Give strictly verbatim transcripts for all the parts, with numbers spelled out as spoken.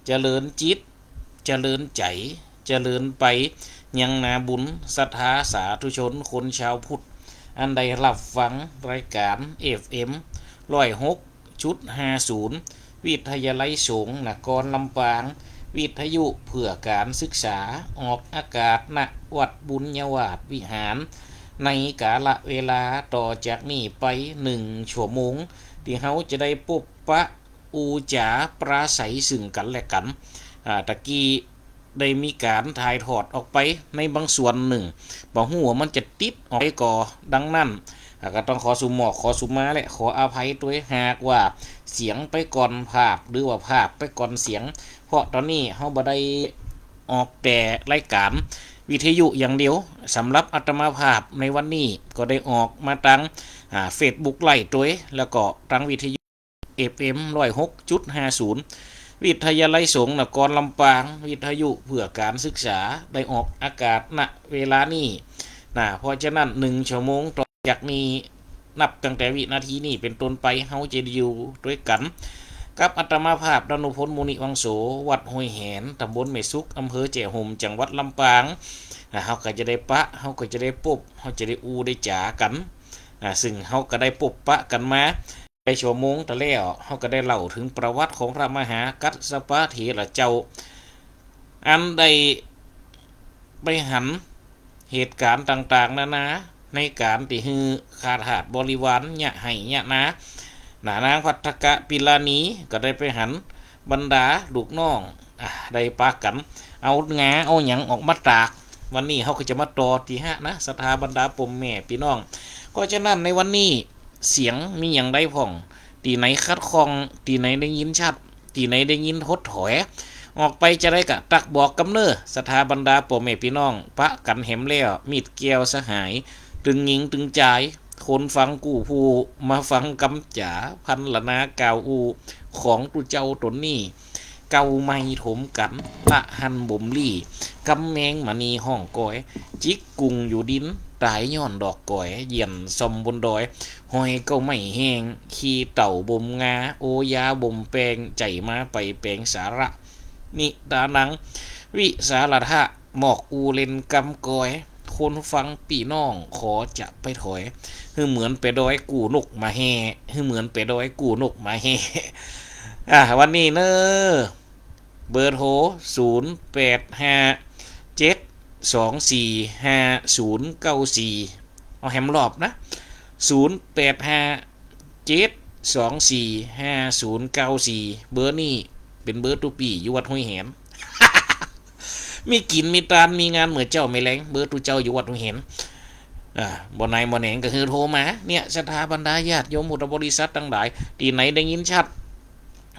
เจริญจิต เจริญใจ๋ เจริญไป ยังนาบุญศรัทธาสาธุชนคนชาวพุทธ อันได้ฮับฟังรายก๋าน เอฟเอ็ม ร้อยหกจุดห้าศูนย์ วิทยาลัยสงฆ์นครลำปาง วิทยุเพื่อการศึกษา ออกอากาศ ณ วัดบุญญาวาสวิหาร ในกาละเวลาต่อจากนี้ไปหนึ่งชั่วโมง ตี้เฮาจะได้ปบปะ อู้จ๋าปราศรัยซึ่งกั๋นและกั๋น อ่า ตะกี้ได้มีก๋านถ่ายทอดออกไปในบางส่วนนึ่ง บ่ฮู้ว่ามันจะติดออกไปก่อ ดังนั้น อ่า ก็ต้องขอสุหมอกขอสุมาและขออภัยตวย หากว่าเสียงไปก่อนภาพ หรือว่าภาพไปก่อนเสียง เพราะต๋อนนี้เฮาบ่ได้ออกแต่รายก๋านวิทยุอย่างเดียว สำหรับอาตมาภาพในวันนี้ก็ได้ออกมาตาง อ่า เฟซบุ๊กไลฟ์ตวย แล้วก็ตางวิทยุ เอฟเอ็ม ร้อยหกจุดห้าศูนย์ วิทยาลัยสงฆ์นครลำปาง วิทยุเพื่อการศึกษา ได้ออกอากาศ ณ เวลานี้ นะ เพราะฉะนั้น หนึ่งชั่วโมงต่อจากนี้ นับตั้งแต่วินาทีนี้เป๋นต้นไป เฮาจะอยู่ตวยกั๋นกับอาตมาภาพ ดานุพล มุนิวังโส วัดห้วยแหน ตำบลแม่สุก อำเภอแจ้ห่ม จังหวัดลำปาง นะ เฮาก็จะได้ปะ เฮาก็จะได้ปบ เฮาจะได้อู้ได้จ๋ากั๋น นะ ซึ่งเฮาก็ได้ปบปะกั๋นมา ไปชั่วโมงตะแล้ว เฮาก็ได้เล่าเถิงประวัติของพระมหากัสสปะเถระเจ้า อันได้ไปหันเหตุก๋ารณ์ต่างๆ นานา ในก๋านตี้หื้อข้าทาสบริวารเยียะไฮ่เยียะนา นะ นางภัททกะปิลานีก็ได้ไปหันบรรดาลูกน้อง อ่ะ ได้ปากั๋นเอางาเอาหยังออกมาตาก วันนี้เฮาก็จะมาต่อตี้ฮะนะ ศรัทธาบรรดาป้อแม่ปี้น้อง เพราะฉะนั้นในวันนี้ เสียงมีหยังใดพ่อง ตี้ไหนขัดข้อง ตี้ไหนได้ยินชัด ตี้ไหนได้ยินถดถอย ออกไปจาใดก็ตักบอกกำเน่อ ศรัทธาบรรดาป้อแม่ปี้น้อง ปะกั๋นแหมแล้ว มิตรแก้วสหาย ตึงหญิงตึงจาย คนฟังกู้ผู้ มาฟังกำจ๋า พรรณนากล่าวอู้ ของตุ๊เจ้าต๋นนี้ เก๊าไม้ถมกั๋น ละหันบ่มลี้ กำแมงมณีฮ้องก๋อย จิกกุ่งอยู่ดิน ต๋ายย้อนดอกก๋อย เยี่ยนซ่อมบนดอย ฮอยเก๊าไม้แห้ง ขี้เถ้าบ่มงา โอยาบ่มแป้ง ใจ๋มาไปแป๋งสาระ นิตานัง วิสาระทะ หมอกอู้เล่นกำกอย คนฟังปี้น้องขอจะไปถอย หื้อเหมือนแปดอยกู้นกมาแห่ หื้อเหมือนแปดอยกู้นกมาแห่ อ่ะ วันนี้เน่อ เบอร์โทร ศูนย์แปดห้าเจ็ดสองสี่ห้าศูนย์เก้าสี่ เอาแหมรอบนะ ศูนย์แปดห้าเจ็ดสองสี่ห้าศูนย์เก้าสี่ เบอร์นี้เป๋นเบอร์ตุ๊ปี้อยู่วัดห้วยแหน มีกิ๋นมีตานมีงานเมื่อเจ๊าแม่แลง เบอร์ตุ๊เจ้าอยู่วัดห้วยแหน อ่า บ่ไหนบ่แหนงก็หื้อโทรมา เนี่ย ศรัทธาบรรดาญาติโยมพุทธบริษัทตังหลาย ตี้ไหนได้ยินชัด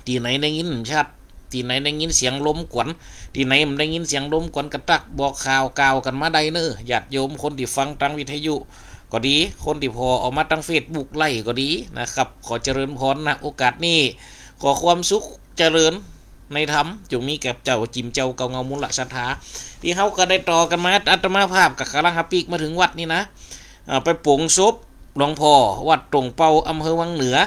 ตี้ไหนได้ยินชัด ตี้ไหนได้ยินเสียงรบกวน ตี้ไหนบ่ได้ยินเสียงรบกวนก็ตักบอกข่าวกล่าวกั๋นมาได้เน่อ ญาติโยมคนตี้ฟังตางวิทยุก็ดี คนตี้ผ่อออกมาตางเฟซบุ๊กไลฟ์ก็ดีนะครับ ขอเจริญพรนะ โอกาสนี้ ขอความสุขเจริญในธรรม จงมีแก่เจ้าจิ่มเจ้าเก่าเงามูลศรัทธา ตี้เฮาก็ได้ต่อกั๋นมา อาตมาภาพก็ก๋ำลังหาปีกมาเถิงวัดนี่นะ อ่า ไปโป๋งศพหลวงพ่อวัดตงเปา อำเภอวังเหนือ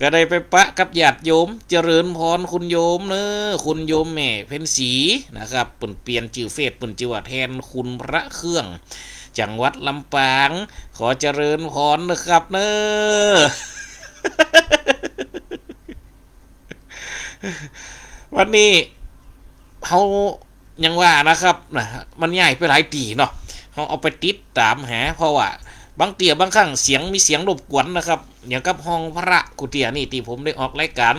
ก็ได้ไปปะกับญาติโยม เจริญพรคุณโยมเน่อ คุณโยมแม่เพ็ญศรีนะครับ เปิ้นเปลี่ยนจื้อเฟซ เปิ้นจื้อว่าแทนคุณพระเครื่อง จังหวัดลำปาง ขอเจริญพรนะครับเน่อ วันนี้เฮา ยังว่านะครับ นะ มันย้ายไปหลายตี้เนาะ เฮาเอาไปติดต๋ามหา เพราะว่าบางเตื้อบางครั้งเสียงมีเสียงรบกวนนะครับ อย่างกับห้องพระกู้เตื้อนี่ตี้ผมได้ออกรายก๋าน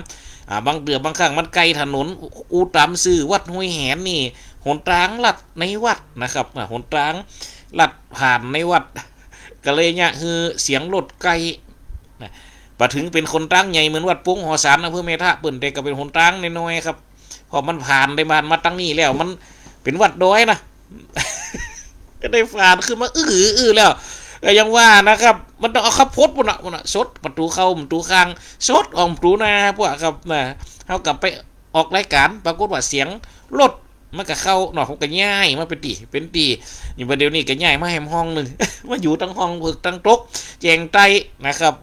อ่า บางเตื้อบางครั้งมันใก้ถนน อู้ต๋ามซื่อวัดห้วยแหนนี่ หนตางลัดในวัดนะครับ อ่า หนตางลัดผ่านในวัด ก็เลยเยียะหื้อเสียงรถใก้ นะ บ่เถิงเป๋นหนตางใหญ่เหมือนวัดโป๊งหอสาร อำเภอแม่ทะ เปิ้น แต่ก็เป๋นหนตางน้อยๆ ครับ เพราะมันผ่านได้ผ่านมาตางนี้แล้ว มันเป๋นวัดดอยนะ ก็ได้ผ่านขึ้นมาอื้อหืออื้อแล้ว ก็ยังว่านะครับ มันต้องเอาขับพดปู้นน่ะ ปู้นน่ะ สดประตู๋เข้าประตู๋ข้าง สดออกประตู๋หน้า พวกครับนะ เฮาก็ไปออกรายก๋าน ปรากฏว่าเสียงรถมันก็เข้าเนาะ ผมก็ย้ายมาเป๋นตี้ เป๋นตี้ อยู่บ่าเดี๋ยวนี้ก็ย้ายมาแหมห้องนึ่ง มาอยู่ตางห้องเผิกตางตก แจ้งใต้นะครับ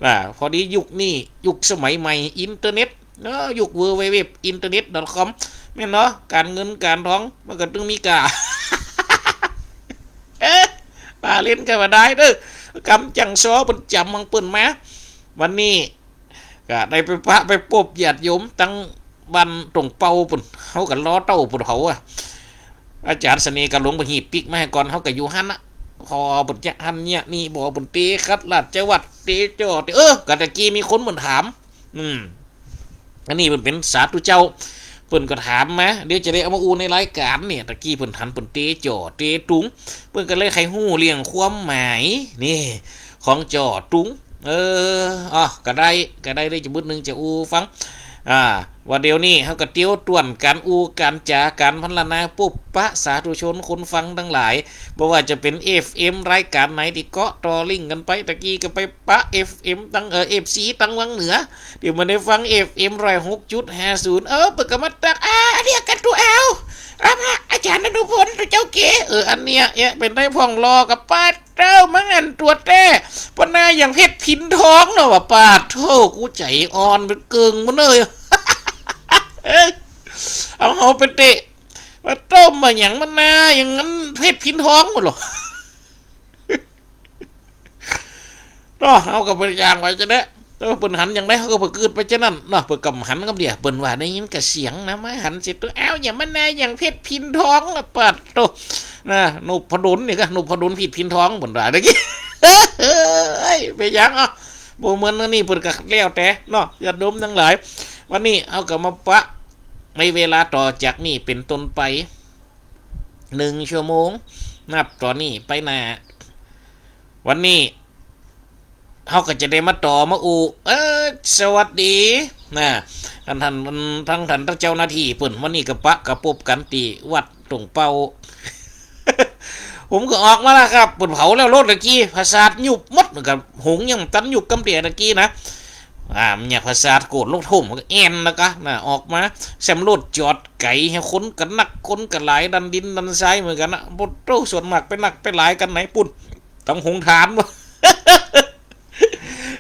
อ่า พอดียุคนี้ยุคสมัยใหม่อินเทอร์เน็ต เออ ยุค ดับเบิลยู ดับเบิลยู ดับเบิลยู ดอท คอม แม่นเนาะ ก๋านเงินก๋านทองมันก็ตึงมีก้า เอ๊ะ ป้าเล่นกันบ่ได้เด้อ กำจั้งซ้อเปิ้นจ๋ำของเปิ้นมา วันนี้ก็ได้ไปปะไปปบญาติโยมตังบ้านตงเปาปุ้น เฮาก็รอเต้าปุ้นเฮาอะ อาจ๋ารย์เสน่ห์ก็ลงไปหีบปิ๊กมาหื้อก่อน เฮาก็อยู่หั้นนะ ขอเปิ้นจะหั้นเนี่ยนี่บ่ เปิ้นเตขัดราชวัตร เตจ่อ เต เออ ก็ตะกี้มีคนเปิ้นถาม อืม อันนี้เปิ้นเป๋นสาธุเจ้า เปิ้นก็ถามมา เดี๋ยวจะได้เอามาอู้ในรายก๋านเนี่ย ตะกี้เปิ้นหันเปิ้นเตจ่อ เตตุง เปิ้นก็เลยใค่ฮู้เรื่องความหมาย นี่ ของจ่อตุง เออ อ๋อ ก็ได้ ก็ได้ ได้จะบึดนึ่งจะอู้ฟัง อ่า ว่าเดี๋ยวนี้เฮาก็เตียวต้วนก๋านอู้ก๋านจ๋าก๋านพรรณนา ปบปะสาธุชนคนฟังตังหลาย บ่ว่าจะเป๋น เอฟเอ็ม รายก๋านไหนตี้เกาะต่อลิงก์กั๋นไป ตะกี้ก็ไปปะ เอฟเอ็ม ตัง เอ่อ เอฟซี ตังวังเหนือ ตี้บ่ได้ฟัง เอฟเอ็ม ร้อยหกจุดห้าศูนย์ เออ เปิ้นก็มาตัก อ่า อันเนี้ยกะตั๋วเอา อ่า พระอาจ๋ารย์อนุพล ตั๋วเจ้าเก๋ เออ อันเนี้ย เนี่ย เป๋นได้พ่องลอกับป้า เต้า มึงอั้นตั๋วแต๊ ปะนาอย่างเพชรพินทองเนาะ ว่าปาดโธ่ กูใจ๋อ่อนเป๋นเกิ่งมันเลย เอ้ย เอาเฮาไปเตะ ว่าเต้ามาอย่างมันนาอย่างนั้นเพชรพินทองหมดหรอ เนาะ เฮาก็บ่ได้ย่างไปจะได้ แต่ว่าเปิ้นหันอย่างใดเฮาก็บ่กึ๊ดไปจะนั้นเนาะ เปิ้นก็หันกำเดียว เปิ้นว่าได้ยินกะเสียงนะ มาหันเสร็จตัว อ้าว อย่างมันนาอย่างเพชรพินทองละ ปาดโธ่ นะ นพดลนี่ก็ นพดลเพชรพินทอง เปิ้นว่าตะกี้ เฮ้ย เป๋นหยังอ่ะ บ่เหมือนอันนี้ เปิ้นก็แล้วแต่เนาะ ญาติโยมตังหลาย วันนี้เฮาก็มาปะ ในเวลาต่อจากนี้เป๋นต้นไป หนึ่งชั่วโมง นับต๋อนนี้ไปหน้า วันนี้ เฮาก็จะได้มาต่อมาอู้ เออ สวัสดี นะ ท่าน ท่าน ทั้งท่าน ทั้งเจ้าหน้าตี้เปิ้น วันนี้ก็ปะก็ปบกั๋นตี้วัดตงเปา ผมก็ออกมาแล้วครับ เปิ้นเผาแล้วรถตะกี้ ประสาทยุบหมด เหมือนกับหงส์ยังตันยุบกำเดียตะกี้นะ อ่า มันเนี่ยประสาทโกรธรถถ้วมก็แอ่นแล้วกะนะ ออกมาแซมรถจอดไก๋ หื้อคนก็นัก คนก็หลาย ดันดินดันทรายเหมือนกั๋นนะ โอ้โธ่ ส่วนมากไปนักไปหลายกั๋นไหนปุ้น ตังหงส์ฐาน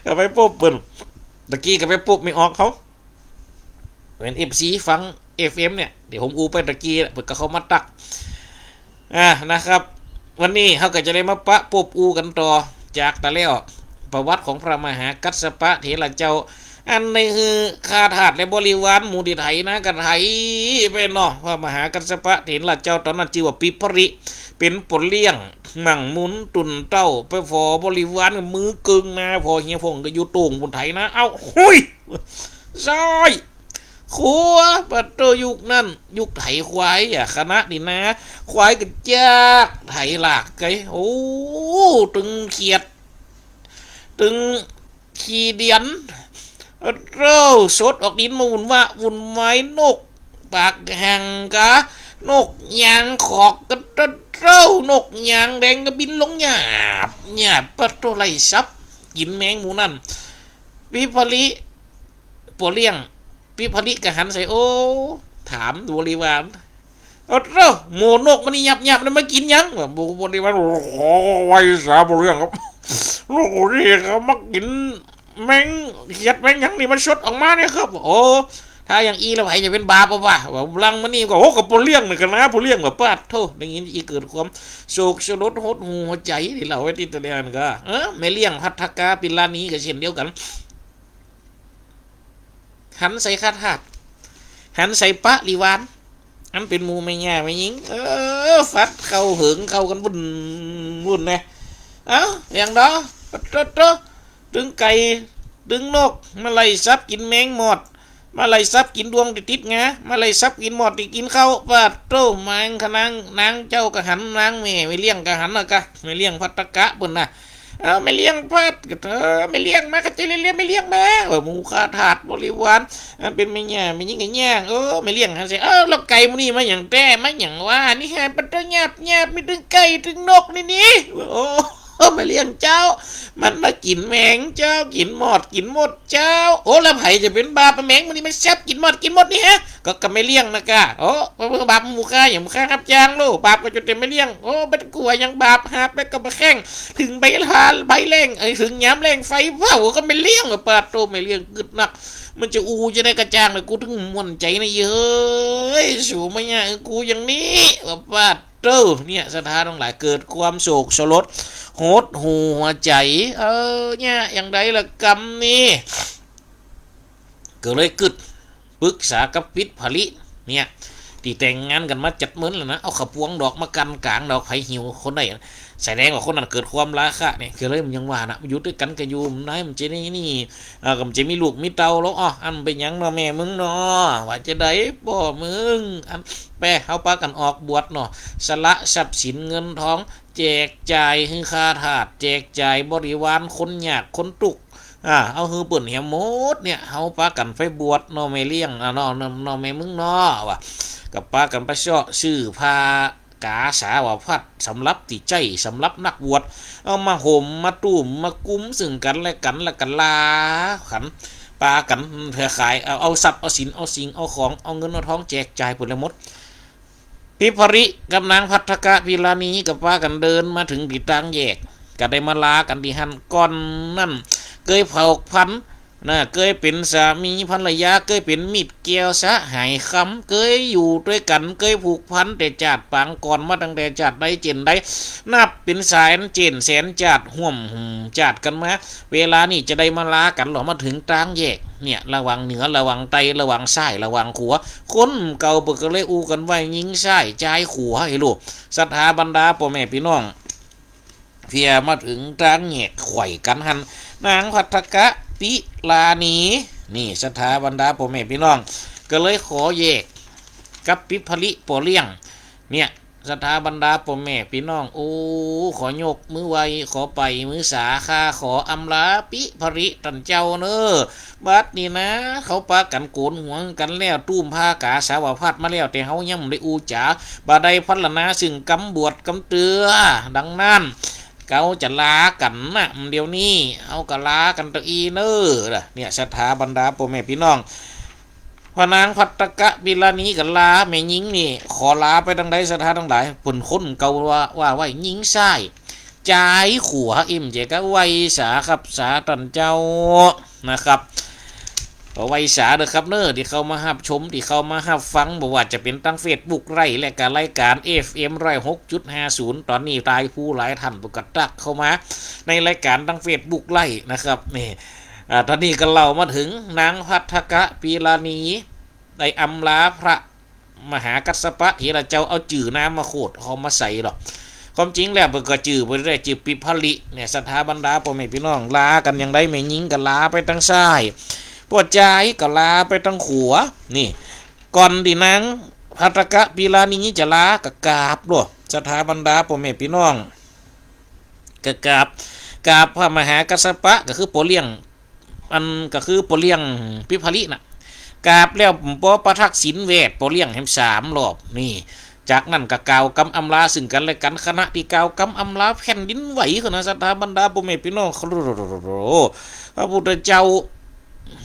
ก็ไปปบเปิ้น ตะกี้ก็ไปปบแม่ออกเขา เป๋น เอฟซี ฟัง เอฟเอ็ม เนี่ย ตี้ผมอู้ไปตะกี้ เปิ้นก็เข้ามาตัก อ่า นะครับ วันนี้เฮาก็จะได้มาปะปบอู้กั๋นต่อ จากตะแล้ว ประวัติของพระมหากัสสปะเถระเจ้า อันได้หื้อข้าทาสและบริวารหมู่ตี้ไถนาก็ไถไปเนาะ พระมหากัสสปะเถระเจ้าต๋อนนั้นจื้อว่าปิภริ เป๋นป้อเลี้ยง มั่งหมุนตุ่นเต้า ไปผ่อบริวารมือเกิ่งนา ผ่อเหียพ่องก็อยู่โต้งปุ้นไถนา เอ้า หุย ซ้าย ขวา ปะโธ่ ยุคนั้น ยุคไถควายอะ ขณะนี้นา ควายก็จาก ไถลากไก๋ โอ้ ตึงเขียด ตึงขี้เดียน โอ้โธ่ สดออกดินมาวุ่นวะ วุ่นวาย นกปากแห่งกะ นกยางขอกกะ โอ้โธ่ นกยางแดงก็บินลงหยาบ หยาบ ปะโธ่ ไล่สับ กิ๋นแมงหมู่นั้น ปิภริ ป้อเลี้ยง ปิภริก็หันใส่ โอ้ ถามบริวาร โอ้โธ่ หมู่นกมันนี่หยาบๆ นี่มากิ๋นหยัง ว่าหมู่บริวาร โอ้ ไหว้สาป้อเลี้ยงครับ นกนี่ก็มากิ๋นแมงเขียดแมงหยังนี่มันสดออกมาเนี่ยครับ โอ้ ถ้าอย่างอี้แล้วใผจะเป๋นบาปอะวะ ว่าหลังมานี่ก็ โอ้ ก็ป้อเลี้ยงนี่ก็นะ ป้อเลี้ยง ว่าปาดโธ่ ได้ยินอี้เกิดความโศกสลดหดหู่หัวใจ๋ ตี้เล่าไว้ตี้ตะแลงก็ เออ แม่เลี้ยงภัททกาปิลานีก็เช่นเดียวกั๋น หันใส่ข้าทาส หันใส่ปริวาร อันเป๋นหมู่แม่ย่าแม่ญิง เออ ฟัดเข้าเหิงเข้ากั๋นวุ่น วุ่นแน่ เอ้า อย่างเนาะ โธ่ โธ่ ตึงไก่ ตึงนก มาไล่สับกิ๋นแมงมอด มาไล่สับกิ๋นดวงตี้ติดงา มาไล่สับกิ๋นมอดตี้กิ๋นข้าว ปาดโธ่ แมงขะนาง นางเจ้าก็หัน นางแม่ แม่เลี้ยงก็หันนะกะ แม่เลี้ยงภัททกะเปิ้นนะ เออ แม่เลี้ยงพัด ก็ เออ แม่เลี้ยงมา ก็จะเลี้ยง แม่เลี้ยงมา ว่าหมู่ข้าทาสบริวาร อันเป๋นแม่ย่าแม่ญิงก็ย่าง เออ แม่เลี้ยงหันใส่ เออ แล้วไก่หมู่นี่มาหยังแต๊ มาหยังวะ นี่ฮะ ปะโธ่ หยาบๆ มีตึงไก่ตึงนกนี่นี่ โอ้ อ้ แม่เลี้ยงเจ้า มันมากิ๋นแมงเจ้า กิ๋นหมอด กิ๋นมดเจ้า โอ้ แล้วใผจะเป๋นบาป แมงมันนี่มันแซบ กิ๋นหมอด กิ๋นมดนี่ฮะ ก็ ก็แม่เลี้ยงนะก้า โอ้ บาปหมู่ข้าหยัง หมู่ข้าฮับจ้างโล บาปก็จะเป๋นแม่เลี้ยง โอ้ บ่กั๋วหยังบาป หาบไปก็บ่แข้ง เถิงใบลา ใบแล้ง เอ้ย เถิงยามแล้งไฟเผาก็แม่เลี้ยง ปาดโต้ แม่เลี้ยงกึ๊ดนัก มันจะอู้จะได้กระจ่างเลย กูเถิงม่วนใจ๋นะเย้ย สูมาเยียะกูอย่างนี้ ว่าปาดโต้ เนี่ย ศรัทธาตังหลาย เกิดความโศกสลด หดหู่หัวใจ๋ เออ เนี่ย อย่างใดละกำนี้ ก็เลยกึ๊ด ปรึกษากับปิภริ เนี่ย ตี้แต่งงานกั๋นมาเจ็ดเมินแล้วนะ เอาข้าวปวงดอกมากั้นก๋างดอก ใผหิวคนใด แสดงว่าคนนั้นเกิดความราคะเนี่ย ก็เลยมันยังว่านะ อยู่ตวยกั๋นก็อยู่ มันได้ มันจะนี่นี่ เออ ก็มันจะมีลูกมีเต้าแล้ว อ้อ อันเป๋นหยังเนาะแม่มึงเนาะ ว่าจะใดป้อมึง อัน แป เฮาปากั๋นออกบวชเนาะ สละทรัพย์สินเงินทอง แจกจ่ายหื้อข้าทาส แจกจ่ายบริวารคนยากคนตุ๊กข์ อ่า เอาหื้อเปิ้นแหมหมดเนี่ย เฮาปากั๋นไปบวชเนาะแม่เลี้ยง อ่า เนาะ เนาะ เนาะแม่มึงเนาะ ว่า ก็ปากั๋นไปเซาะซื้อผ้ากาสาวพัสตร์ สำหรับตี้ใจ๊ สำหรับนักบวช เอามาห่ม มาตุ้ม มากุมซึ่งกั๋นและกั๋น แล้วก็ลากั๋น ปากั๋นเปื้อขาย เอา เอาทรัพย์ เอาสิน เอาสิ่ง เอาของ เอาเงิน เอาทอง แจกจ่ายเปิ้นแล้วหมด ปิภริกับนางภัททกะปิลานีก็ปากั๋นเดินมาเถิงตี้ตางแยก ก็ได้มาลากั๋นตี้หั้น ก่อนนั้น เกยเผ่าพันธุ์ นะ เกยเป๋นสามีภรรยา เกยเป๋นมิตรแก้วสหายคำ เกยอยู่ตวยกั๋น เกยผูกพันแต่จาติปางก่อนมาตั้งแต่จาติใดเจ๋นใด นับเป๋นแสนเจ๋นแสนจาติ ฮ่วมจาติกั๋นมา เวลานี้จะได้มาลากั๋นเหรอ มาเถิงตางแยก เนี่ย ระหว่างเหนือ ระหว่างใต้ ระหว่างซ้าย ระหว่างขวา คนเก่าเปิ้นก็เลยอู้กั๋นว่าญิงซ้าย จายขวา ไอ้ลูก ศรัทธาบรรดาป้อแม่ปี้น้อง เพียงมาเถิงตางแยกไขว่กั๋นหั้น นางภัททกะปิลานี นี่ ศรัทธาบรรดาป้อแม่ปี้น้อง ก็เลยขอแยกกับปิภริป้อเลี้ยง เนี่ย ศรัทธาบรรดาป้อแม่ปี้น้อง โอ้ ขอยกมือไหว้ ขอไปมือสา ข้าขออำลาปิภริต้านเจ้าเน่อ บัดนี้นะ เขาปากั๋นโกนหัวกั๋นแล้ว ตุ้มผ้ากาสาวพัสตร์มาแล้ว แต่เฮายังบ่ได้อู้จ๋า บ่ได้พรรณนาซึ่งกำบวชกำเตื้อ ดังนั้น เขาจะลากั๋นนะ เดี๋ยวนี้ เฮาก็ลากั๋นตะอี้เน่อ เนี่ย ศรัทธาบรรดาป้อแม่ปี้น้อง พอนางภัททกะปิลานีก็ลาแม่ญิงนี่ ขอลาไปตังใด ศรัทธาตังหลาย เปิ้นคนเก่าว่า ว่าไว้ญิงซ้าย จายขวา อิ่มเจก็ไหว้สาครับสาต้านเจ้านะครับ ก็ไหว้สาเน่อครับเน่อ ตี้เข้ามาฮับชม ตี้เข้ามาฮับฟัง บ่ว่าจะเป๋นตางเฟซบุ๊กไลฟ์ และก็รายก๋านเอฟเอ็มร้อยหกจุดห้าศูนย์ ต๋อนนี้หลายผู้หลายต้านเปิ้นก็ตั๊กเข้ามาในรายก๋านตางเฟซบุ๊กไลฟ์นะครับ นี่ อ่า ต๋อนนี้ก็เล่ามาเถิงนางภัททกะปิลานี ได้อำลาพระมหากัสสปะเถระเจ้า เอาจื้อนามโคตเขามาใส่หรอก ความจริงแล้วเปิ้นก็จื้อบ่ได้ จื้อปิภริ เนี่ย ศรัทธาบรรดาป้อแม่ปี้น้อง ลากั๋นอย่างใด แม่ญิงก็ลาไปตางซ้าย ป้อจายก็ลาไปตางขวา นี่ ก่อนตี้นางภัททกะปิลานีจะลาก็กราบโลด ศรัทธาบรรดาป้อแม่ปี้น้อง ก็กราบ กราบพระมหากัสสปะ ก็คือป้อเลี้ยง อันก็คือป้อเลี้ยงปิภริน่ะ กราบแล้วป้อประทักษิณแวดป้อเลี้ยงแหมสามรอบ นี่ จากนั้นก็กล่าวกำอำลาซึ่งกั๋นและกั๋น ขณะตี้กล่าวกำอำลาแผ่นดินไหวขึ้นนะ ศรัทธาบรรดาป้อแม่ปี้น้อง พระพุทธเจ้า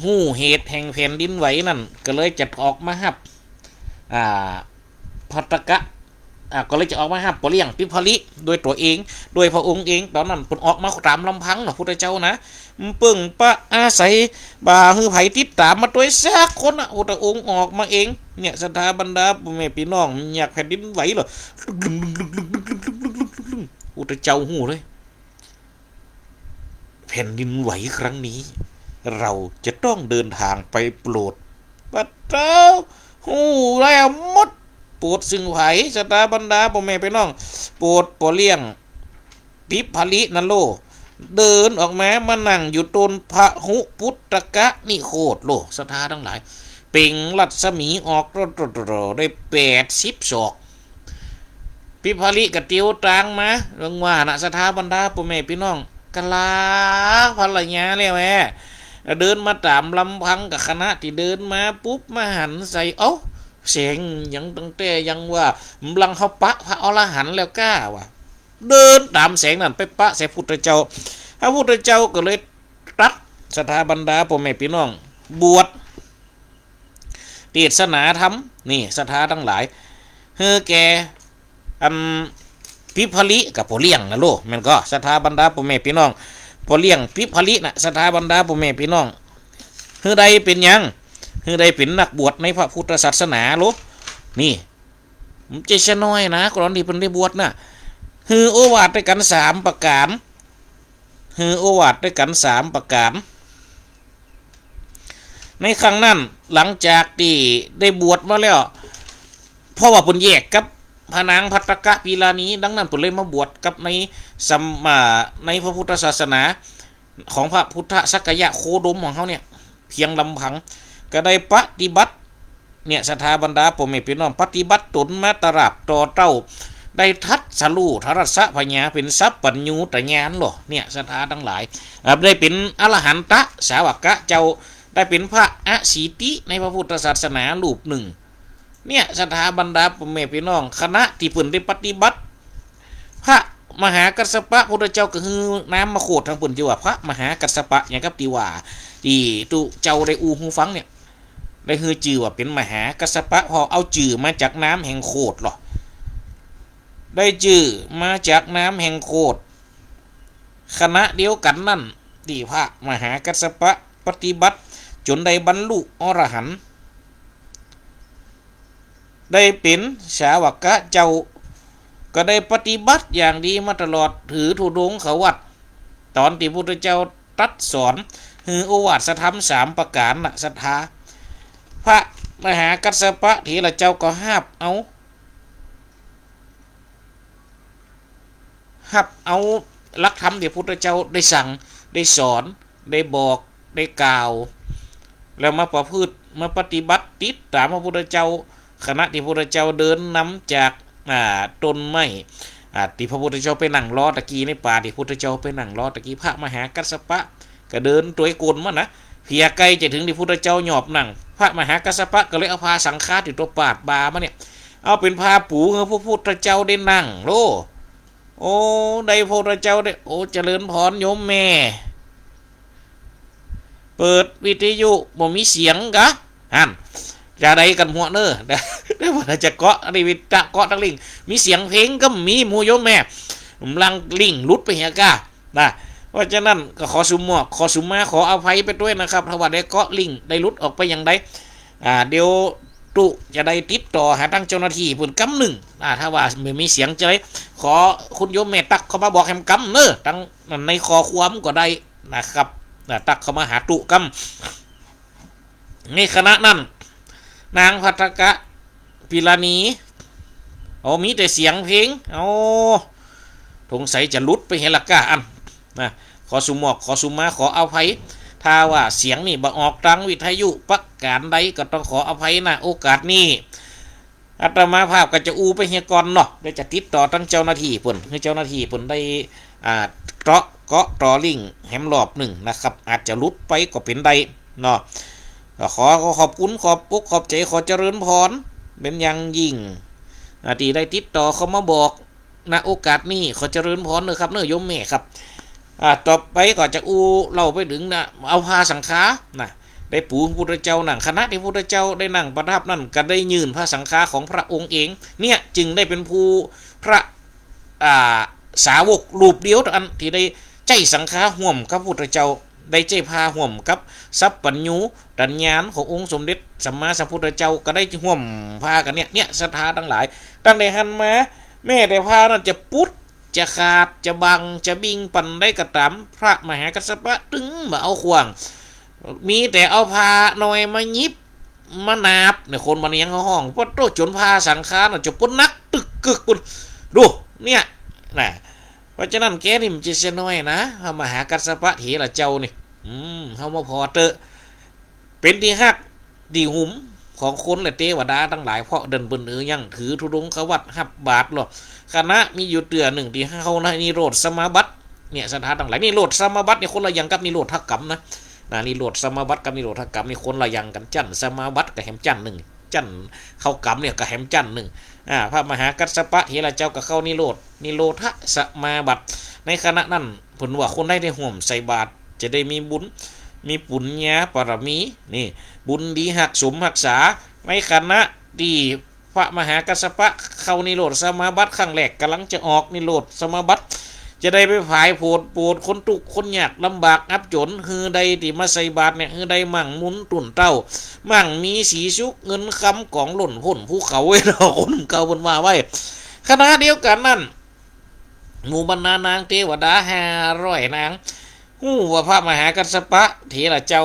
ฮู้เหตุแห่งแผ่นดินไหวนั้น ก็เลยจะออกมาฮับ อ่า ภัททกะ อ่า ก็เลยจะออกมาฮับป้อเลี้ยงปิภริโดยตั๋วเอง โดยพระองค์เอง ต๋อนนั้นเปิ้นออกมาต๋ามลำพังเนาะ พุทธเจ้านะ เปิ้นบ่อาศัยบ่หื้อใผติดต๋ามมาตวยสักคนนะ พุทธองค์ออกมาเอง เนี่ย ศรัทธาบรรดาป้อแม่ปี้น้อง อยากแผ่นดินไหวเหรอ พุทธเจ้าฮู้เลย แผ่นดินไหวครั้งนี้ เราจะต้องเดินทางไปโปรด ปะเต๊า ฮู้แล้วหมด โปรดซึ่งใผ ศรัทธาบรรดาป้อแม่ปี้น้อง โปรดป้อเลี้ยงปิภรินั่นโลด เดินออกมา มานั่งอยู่ต้นพะหุปุตตกะนิโคธโลด ศรัทธาตังหลาย เปล่งรัศมีออก ได้แปดสิบศอก ปิภริก็เตียวตางมา เรื่องว่านะ ศรัทธาบรรดาป้อแม่ปี้น้อง ก็ลาภรรยาแล้วแหม เดินมาต๋ามลำพัง ก็ขณะตี้เดินมาปุ๊บ มาหันใส่ เอ้า แสงหยังตั้งแต่ยังว่า บ่าลังเฮาปะพระอรหันต์แล้วก้า ว่า เดินต๋ามแสงนั้นไปปะใส่พุทธเจ้า พระพุทธเจ้าก็เลยตรัส ศรัทธาบรรดาป้อแม่ปี้น้อง บวชเตสนาธรรม นี่ศรัทธาตังหลาย หื้อแก่ อัน ปิพลิกับป้อเลี้ยงนะโล แม่นก่อ ศรัทธาบรรดาป้อแม่ปี้น้อง ป้อเลี้ยงปิพลินะ ศรัทธาบรรดาป้อแม่ปี้น้อง หื้อได้เป๋นหยัง หื้อได้เป๋นนักบวชในพระพุทธศาสนาโล นี่ บ่ใจ้จะน้อยนะ ก่อนตี้เปิ้นได้บวชนะ หื้อโอวาทด้วยกั๋นสามประก๋าน หื้อโอวาทด้วยกั๋นสามประก๋าน ในครั้งนั้น หลังจากตี้ได้บวชมาแล้ว เพราะว่าเปิ้นแยกกับพระนางภัททกะปิลานี ดังนั้นเปิ้นเลยมาบวชกับในสม- อ่า ในพระพุทธศาสนา ของพระพุทธสักยะโคดมของเฮาเนี่ย เพียงลำพัง ก็ได้ปฏิบัติ เนี่ย ศรัทธาบรรดาป้อแม่ปี้น้อง ปฏิบัติต๋นมาตราบต่อเต้า ได้ตรัสรู้ทรัสผญาเป๋นสัพพัญญูตญาณลอ เนี่ย ศรัทธาตังหลาย อ่า ได้เป๋นอรหันตะสาวกะเจ้า ได้เป๋นพระอสีติในพระพุทธศาสนารูปนึ่ง เนี่ย ศรัทธาบรรดาป้อแม่ปี้น้อง ขณะตี้เปิ้นได้ปฏิบัติ พระมหากัสสปะพุทธเจ้าก็หื้อน้ำมาโคด ตังเปิ้นจื้อว่าพระมหากัสสปะ อย่างกับตี้ว่า ตี้ตุ๊เจ้าได้อู้หื้อฟังเนี่ย ได้หื้อจื้อว่าเป๋นมหากัสสปะ เพราะเอาจื้อมาจากน้ำแห่งโคดลอ ได้จื้อมาจากน้ำแห่งโคด ขณะเดียวกั๋นนั้น ตี้พระมหากัสสปะปฏิบัติจ๋นได้บรรลุอรหันต์ ได้เป๋นสาวกะเจ้า ก็ได้ปฏิบัติอย่างดีมาตลอด ถือธุดงควัตร ต๋อนตี้พุทธเจ้าตรัสสอน หื้อโอวาทธรรมสามประก๋านนะ ศรัทธา พระมหากัสสปะเถระเจ้าก็ฮับเอา ฮับเอาหลักธรรมตี้พุทธเจ้าได้สั่ง ได้สอน ได้บอก ได้กล่าว แล้วมาประพฤติ มาปฏิบัติติดต๋ามพระพุทธเจ้า ขณะตี้พุทธเจ้าเดินนำจาก อ่า ต้นไม้ อ่า ตี้พระพุทธเจ้าไปนั่งรอตะกี้ ในป่าตี้พุทธเจ้าไปนั่งรอตะกี้ พระมหากัสสปะก็เดินตวยกลนมานะ เพียใก้จะเถิงตี้พุทธเจ้ายอบนั่ง พระมหากัสสปะก็เลยเอาผ้าสังฆาตี้ตั๋วปาดบ่ามาเนี่ย เอาเป๋นผ้าปู๋หื้อพระพุทธเจ้าได้นั่งโล โอ้ ได้พระพุทธเจ้าได้ โอ้ เจริญพรโยมแม่ เปิดวิทยุบ่มีเสียงกา หั้น จะใดกั๋นหัวเน่อ ได้ว่าจะเกาะ อันนี้วิทยุเกาะตังลิ่ง มีเสียงเพลงก็มี หมู่โยมแม่ กำลังลิ่งหลุดไปเหียกา นะ เพราะฉะนั้นก็ขอสุหมวก ขอสุมา ขออภัยไปตวยนะครับ ถ้าว่าได้เกาะลิ่ง ได้หลุดออกไปอย่างใด อ่า เดี๋ยวตุ๊จะได้ติดต่อหาตังเจ้าหน้าตี้เปิ้นกำนึ่ง อ่า ถ้าว่าบ่มีเสียงจะได้ ขอคุณโยมแม่ตั๊กเข้ามาบอกแหมกำเน่อ ตังในข้อความก็ได้นะครับ อ่า ตั๊กเข้ามาหาตุ๊กำ ในขณะนั้น นางภัททกะปิลานี โอ้ มีแต่เสียงเพลง โอ้ สงสัยจะหลุดไปเหียละกา อั้น นะ ขอสุหมวก ขอสุมา ขออภัย ถ้าว่าเสียงนี่บ่ออกตังวิทยุประก๋านใดก็ต้องขออภัยนะ โอกาสนี้ อาตมาภาพก็จะอู้ไปเหียก่อนเนาะ เดี๋ยวจะติดต่อตังเจ้าหน้าตี้เปิ้น หื้อเจ้าหน้าตี้เปิ้นได้ อ่า เตาะเกาะต่อลิ่งแหมรอบนึ่งนะครับ อาจจะหลุดไปก็เป๋นได้เนาะ ก็ขอ ขอขอบคุณ ขอบอกขอบใจ๋ ขอเจริญพร เป๋นอย่างยิ่ง อ่า ตี้ได้ติดต่อเข้ามาบอก ณ โอกาสนี้ ขอเจริญพรเน่อครับเน่อโยมแม่ครับ อ่า ต่อไปก็จะอู้เล่าไปเถิงนะ เอาผ้าสังฆานะ ได้ปู๋พุทธเจ้านั่ง ขณะตี้พุทธเจ้าได้นั่งประทับนั้น ก็ได้ยื่นผ้าสังฆาของพระองค์เอง เนี่ย จึงได้เป๋นผู้พระ อ่า สาวกรูปเดียวเต้าอั้นตี้ได้ใจ๊สังฆาฮ่วมกับพุทธเจ้า ได้ใจ๊ผ้าฮ่วมกับสัพพัญญูตญาณขององค์สมเด็จสัมมาสัมพุทธเจ้า ก็ได้ฮ่วมผ้ากั๋นเนี่ย เนี่ย ศรัทธาตังหลาย ตั้งแต่หั้นมา แม้แต่ผ้านั้นจะปุด จะขาด จะบัง จะบิ่งปานใดก็ต๋าม พระมหากัสสปะตึงบ่เอาขว้าง มีแต่เอาผ้าหน่อยมาหยิบ มานาบเนี่ย คนบ่าเนียงเขาฮ้อง ปะโต้ จ๋นผ้าสังฆานั้นจะปุ้นหนักตึกกึกปุ้น ดู เนี่ย นะ เพราะฉะนั้นแกนี่มันจะเสียน้อยนะ พระมหากัสสปะเถระเจ้านี่ อืม เฮามาผ่อเต๊อะ เป๋นตี้ฮักตี้หุมของคนและเตวดาตังหลาย เพราะเปิ้นเป๋นเออยังถือธุดงควัตรฮับบาตรลอ ขณะมีอยู่เตื้อนึ่งตี้เฮานะ นิโรธสมาบัติ เนี่ย ศรัทธาตังหลาย นิโรธสมาบัติเนี่ยคนละอย่างกับนิโรธกรรมนะ นะ นิโรธสมาบัติกับนิโรธกรรมนี่คนละอย่างกั๋น จั้นสมาบัติก็แหมจั้นนึ่ง จ จั้น เข้ากรรมเนี่ยก็แหมจั้นนึ่ง อ่า พระมหากัสสปะเถระเจ้าก็เข้านิโรธ นิโรธสมาบัติ ในขณะนั้นเปิ้นว่าคนใดได้ฮ่วมใส่บาตร จะได้มีบุญ มีปุญญาบารมี นี่ บุญดีฮักสมฮักษา ในขณะตี้พระมหากัสสปะเข้านิโรธสมาบัติครั้งแรก ก๋ำลังจะออกนิโรธสมาบัติ จะได้ไปผายโผด โปรดคนตุ๊กข์คนยากลำบากอับจ๋น หื้อใดตี้มาใส่บาตรเนี่ย หื้อได้มั่งมูลต้นเต้า มั่งมีสีสุข เงินคำกองล้นพ้นภูเขา ไอ้เนาะ คนเก่าเปิ้นว่าไว้ ขณะเดียวกั๋นนั้น หมู่บรรดานางเตวดาห้าร้อยนาง ฮู้ว่าพระมหากัสสปะเถระเจ้า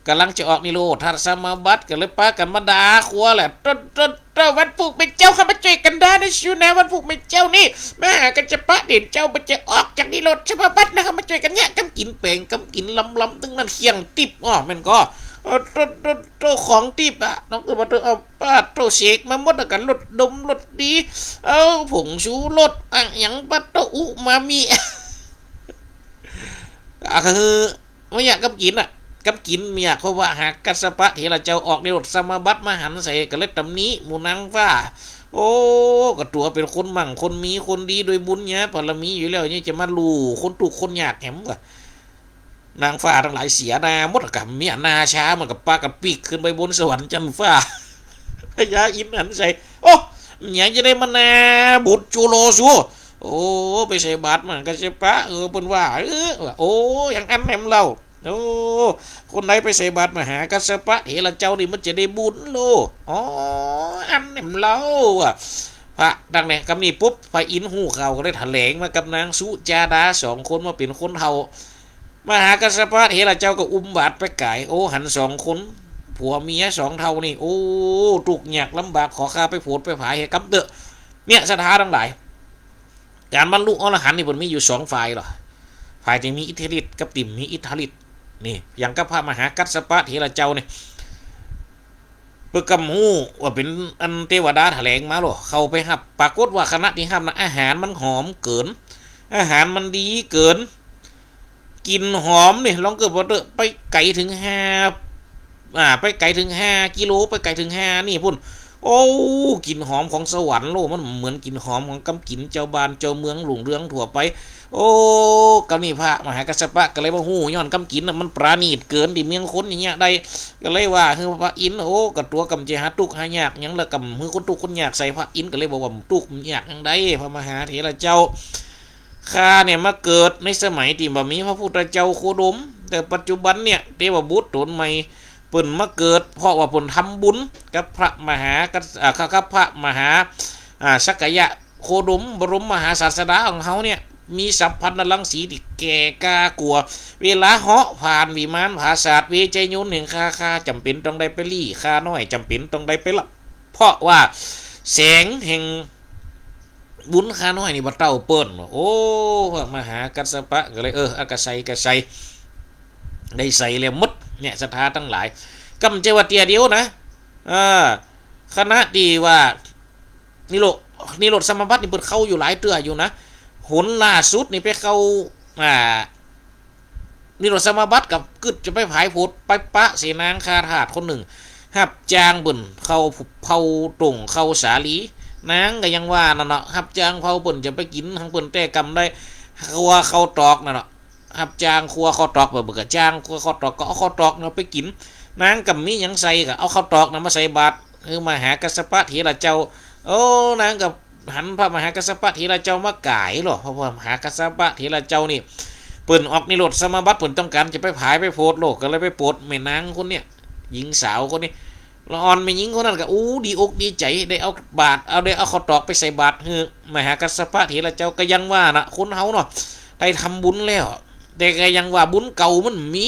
ก๋ำลังจะออกนิโรธสมาบัติ ก็เลยปากั๋นมาด่าขัวแหละ โต้ โต้ โต้ วันพูกแม่นเจ้า เข้ามาจ้วยกั๋นด่านะ สูนะ วันพูกแม่นเจ้านี่ มหากัสสปะเถระเจ้าบ่จะออกจากนิโรธสมาบัตินะ เข้ามาจ้วยกั๋นเยียะ กำกิ๋นแป๋ง กำกิ๋นลำๆ ตึงนั้นเคี่ยงติ๊บ อ้อ แม่นก่อ เออ โต้ โต้ โต้ ของติ๊บอะ น้องเอิ้นว่าโต้ เอา ปาดโต้ เสกมาหมดแล้ว ก็รสดมรสดี เอาผงชูรส อะหยัง ปาดโต้ อูมามิ อะ คือ บ่อยากกำกิ๋นอะ กำกิ๋นบ่อยาก เพราะว่าหากกัสสปะเถระเจ้าออกนิโรธสมาบัติมาหันใส่ ก็เลยตำหนิหมู่นางฟ้า โอ้ ก็ตั๋วเป๋นคนมั่งคนมีคนดีโดยบุญญาบารมีอยู่แล้ว ยังจะมาลู่คนตุ๊กข์คนยากแหมวะ นางฟ้าตังหลายเสียหน้าหมดอะ ก็เมียหน้าชา มันก็ปากั๋นปิ๊กขึ้นไปบนสวรรค์จั๊นฟ้า พญาอินทร์หันใส่ โอ้ หยังจะได้มาหน้าบุตรจุโลสู โอ้ ไปใส่บาตรมหากัสสปะ เออ เปิ้นว่า เออ ว่า โอ้ อย่างอั้นแหมเล่า โอ้ คนใดไปใส่บาตรมหากัสสปะเถระเจ้านี่มันจะได้บุญโล อ๋อ อั้นแหมเล่า อะ พระดังเนี่ย กำนี้ปุ๊บ พระอินทร์ฮู้ข่าวก็เลยแถลงมากับนางสุจาดาสองคน ว่าเป๋นคนเฒ่า มหากัสสปะเถระเจ้าก็อุ้มบาตรไปก๋าย โอ้ หันสองคน ผัวเมียสองเฒ่านี่ โอ้ ตุ๊กข์ยากลำบาก ขอข้าไปโผดไปผายหื้อกำเต๊อะ เนี่ย ศรัทธาตังหลาย ก๋านบรรลุอรหันต์นี่เปิ้นมีอยู่สองฝ่ายเหรอ ฝ่ายตี้มีอิทธิฤทธิ์กับตี้บ่มีอิทธิฤทธิ์ นี่ อย่างกับพระมหากัสสปะเถระเจ้านี่ เปิ้นกำฮู้ว่าเป๋นอันเตวดาแถลงมาโลด เข้าไปฮับ ปรากฏว่าขณะตี้ฮับนะ อาหารมันหอมเกิ๋น อาหารมันดีเกิ๋น กลิ่นหอมนี่ ลองเกิดว่าเต๊อะ ไปไก๋เถิงห้า อ่า ไปไก๋เถิงห้ากิโล ไปไก๋เถิงห้านี่ปู้น โอ้ กลิ่นหอมของสวรรค์โลด มันบ่เหมือนกลิ่นหอมของกำกิ๋นจาวบ้านจาวเมืองลุ่งเรืองทั่วไป โอ้ กำนี้พระมหากัสสปะก็เลยบ่ฮู้ ย้อนกำกิ๋นน่ะมันประณีตเกิ๋นตี้เมืองคนอย่างเงี้ยได้ ก็เลยว่าหื้อพระอินทร์ โอ้ ก็ตั๋วกำจะหาตุ๊กข์หายากหยัง แล้วกำหื้อคนตุ๊กข์คนยากใส่ พระอินทร์ก็เลยบอกว่าตุ๊กข์ยากหยังใด พระมหาเถระเจ้า ข้าเนี่ยมาเกิดในสมัยตี้บ่มีพระพุทธเจ้าโคดม แต่ปัจจุบันเนี่ยเตวบุตรต๋นใหม่เปิ้นมาเกิด เพราะว่าเปิ้นทำบุญกับพระมหากัส- อ่า กับพระมหา อ่า สักกายะโคดม บรมมหาศาสดาของเฮาเนี่ย มีสัพพัญญรังสีตี้แก่กล้ากว่า เวลาเหาะผ่านวิมานผาสาทเวชยนต์แห่งข้า ข้าจ๋ำเป๋นต้องได้ไปลี้ ข้าน้อยจ๋ำเป๋นต้องได้ไปลับ เพราะว่าแสงแห่ง บุญข้าน้อยนี่บ่เต้าเปิ้น โอ้ พระมหากัสสปะก็เลย เออ อะ ก็ใส่ ก็ใส่ ได้ใส่แล้วหมด เนี่ย ศรัทธาตังหลาย กำบ่ใจ้ว่าเตื้อเดียวนะ อ่า ขณะตี้ว่า นิโรธ- นิโรธสมาบัตินี่เปิ้นเข้าอยู่หลายเตื้ออยู่นะ หนล่าสุดนี่ไปเข้า อ่า นิโรธสมาบัติก็กึ๊ดจะไปผายโผด ไปปะเสนางข้าทาสคนนึ่ง ฮับจ้างเปิ้นเข้าเผาต้งเข้าสาลี นางก็ยังว่านั่นเนาะ ฮับจ้างเผาเปิ้นจะไปกิ๋น หังเปิ้นแต่กำได้ คั่วข้าวตอกนั่นเนาะ ฮับจ้างคั่วข้าวตอก เปิ้นก็จ้างคั่วข้าวตอก ก็เอาข้าวตอกน่ะไปกิ๋น นางก็บ่มีหยังใส่ ก็เอาข้าวตอกน่ะมาใส่บาตร หื้อมหากัสสปะเถระเจ้า โอ้ นางก็ หันพระมหากัสสปะเถระเจ้ามาก๋ายโลด เพราะพระมหากัสสปะเถระเจ้านี่ เปิ้นออกนิโรธสมาบัติ เปิ้นต้องก๋านจะไปผายไปโผดโลด ก็เลยไปโปรดแม่นางคนเนี่ย หญิงสาวคนนี้ ละอ่อนแม่ญิงคนนั้นก็ อู้ ดีอกดีใจ๋ ได้เอาบาตร เอา ได้เอาข้าวตอกไปใส่บาตรหื้อมหากัสสปะเถระเจ้า ก็ยังว่าน่ะ คนเฮาเนาะ ได้ทำบุญแล้ว แต่ก็ยังว่าบุญเก่ามันบ่มี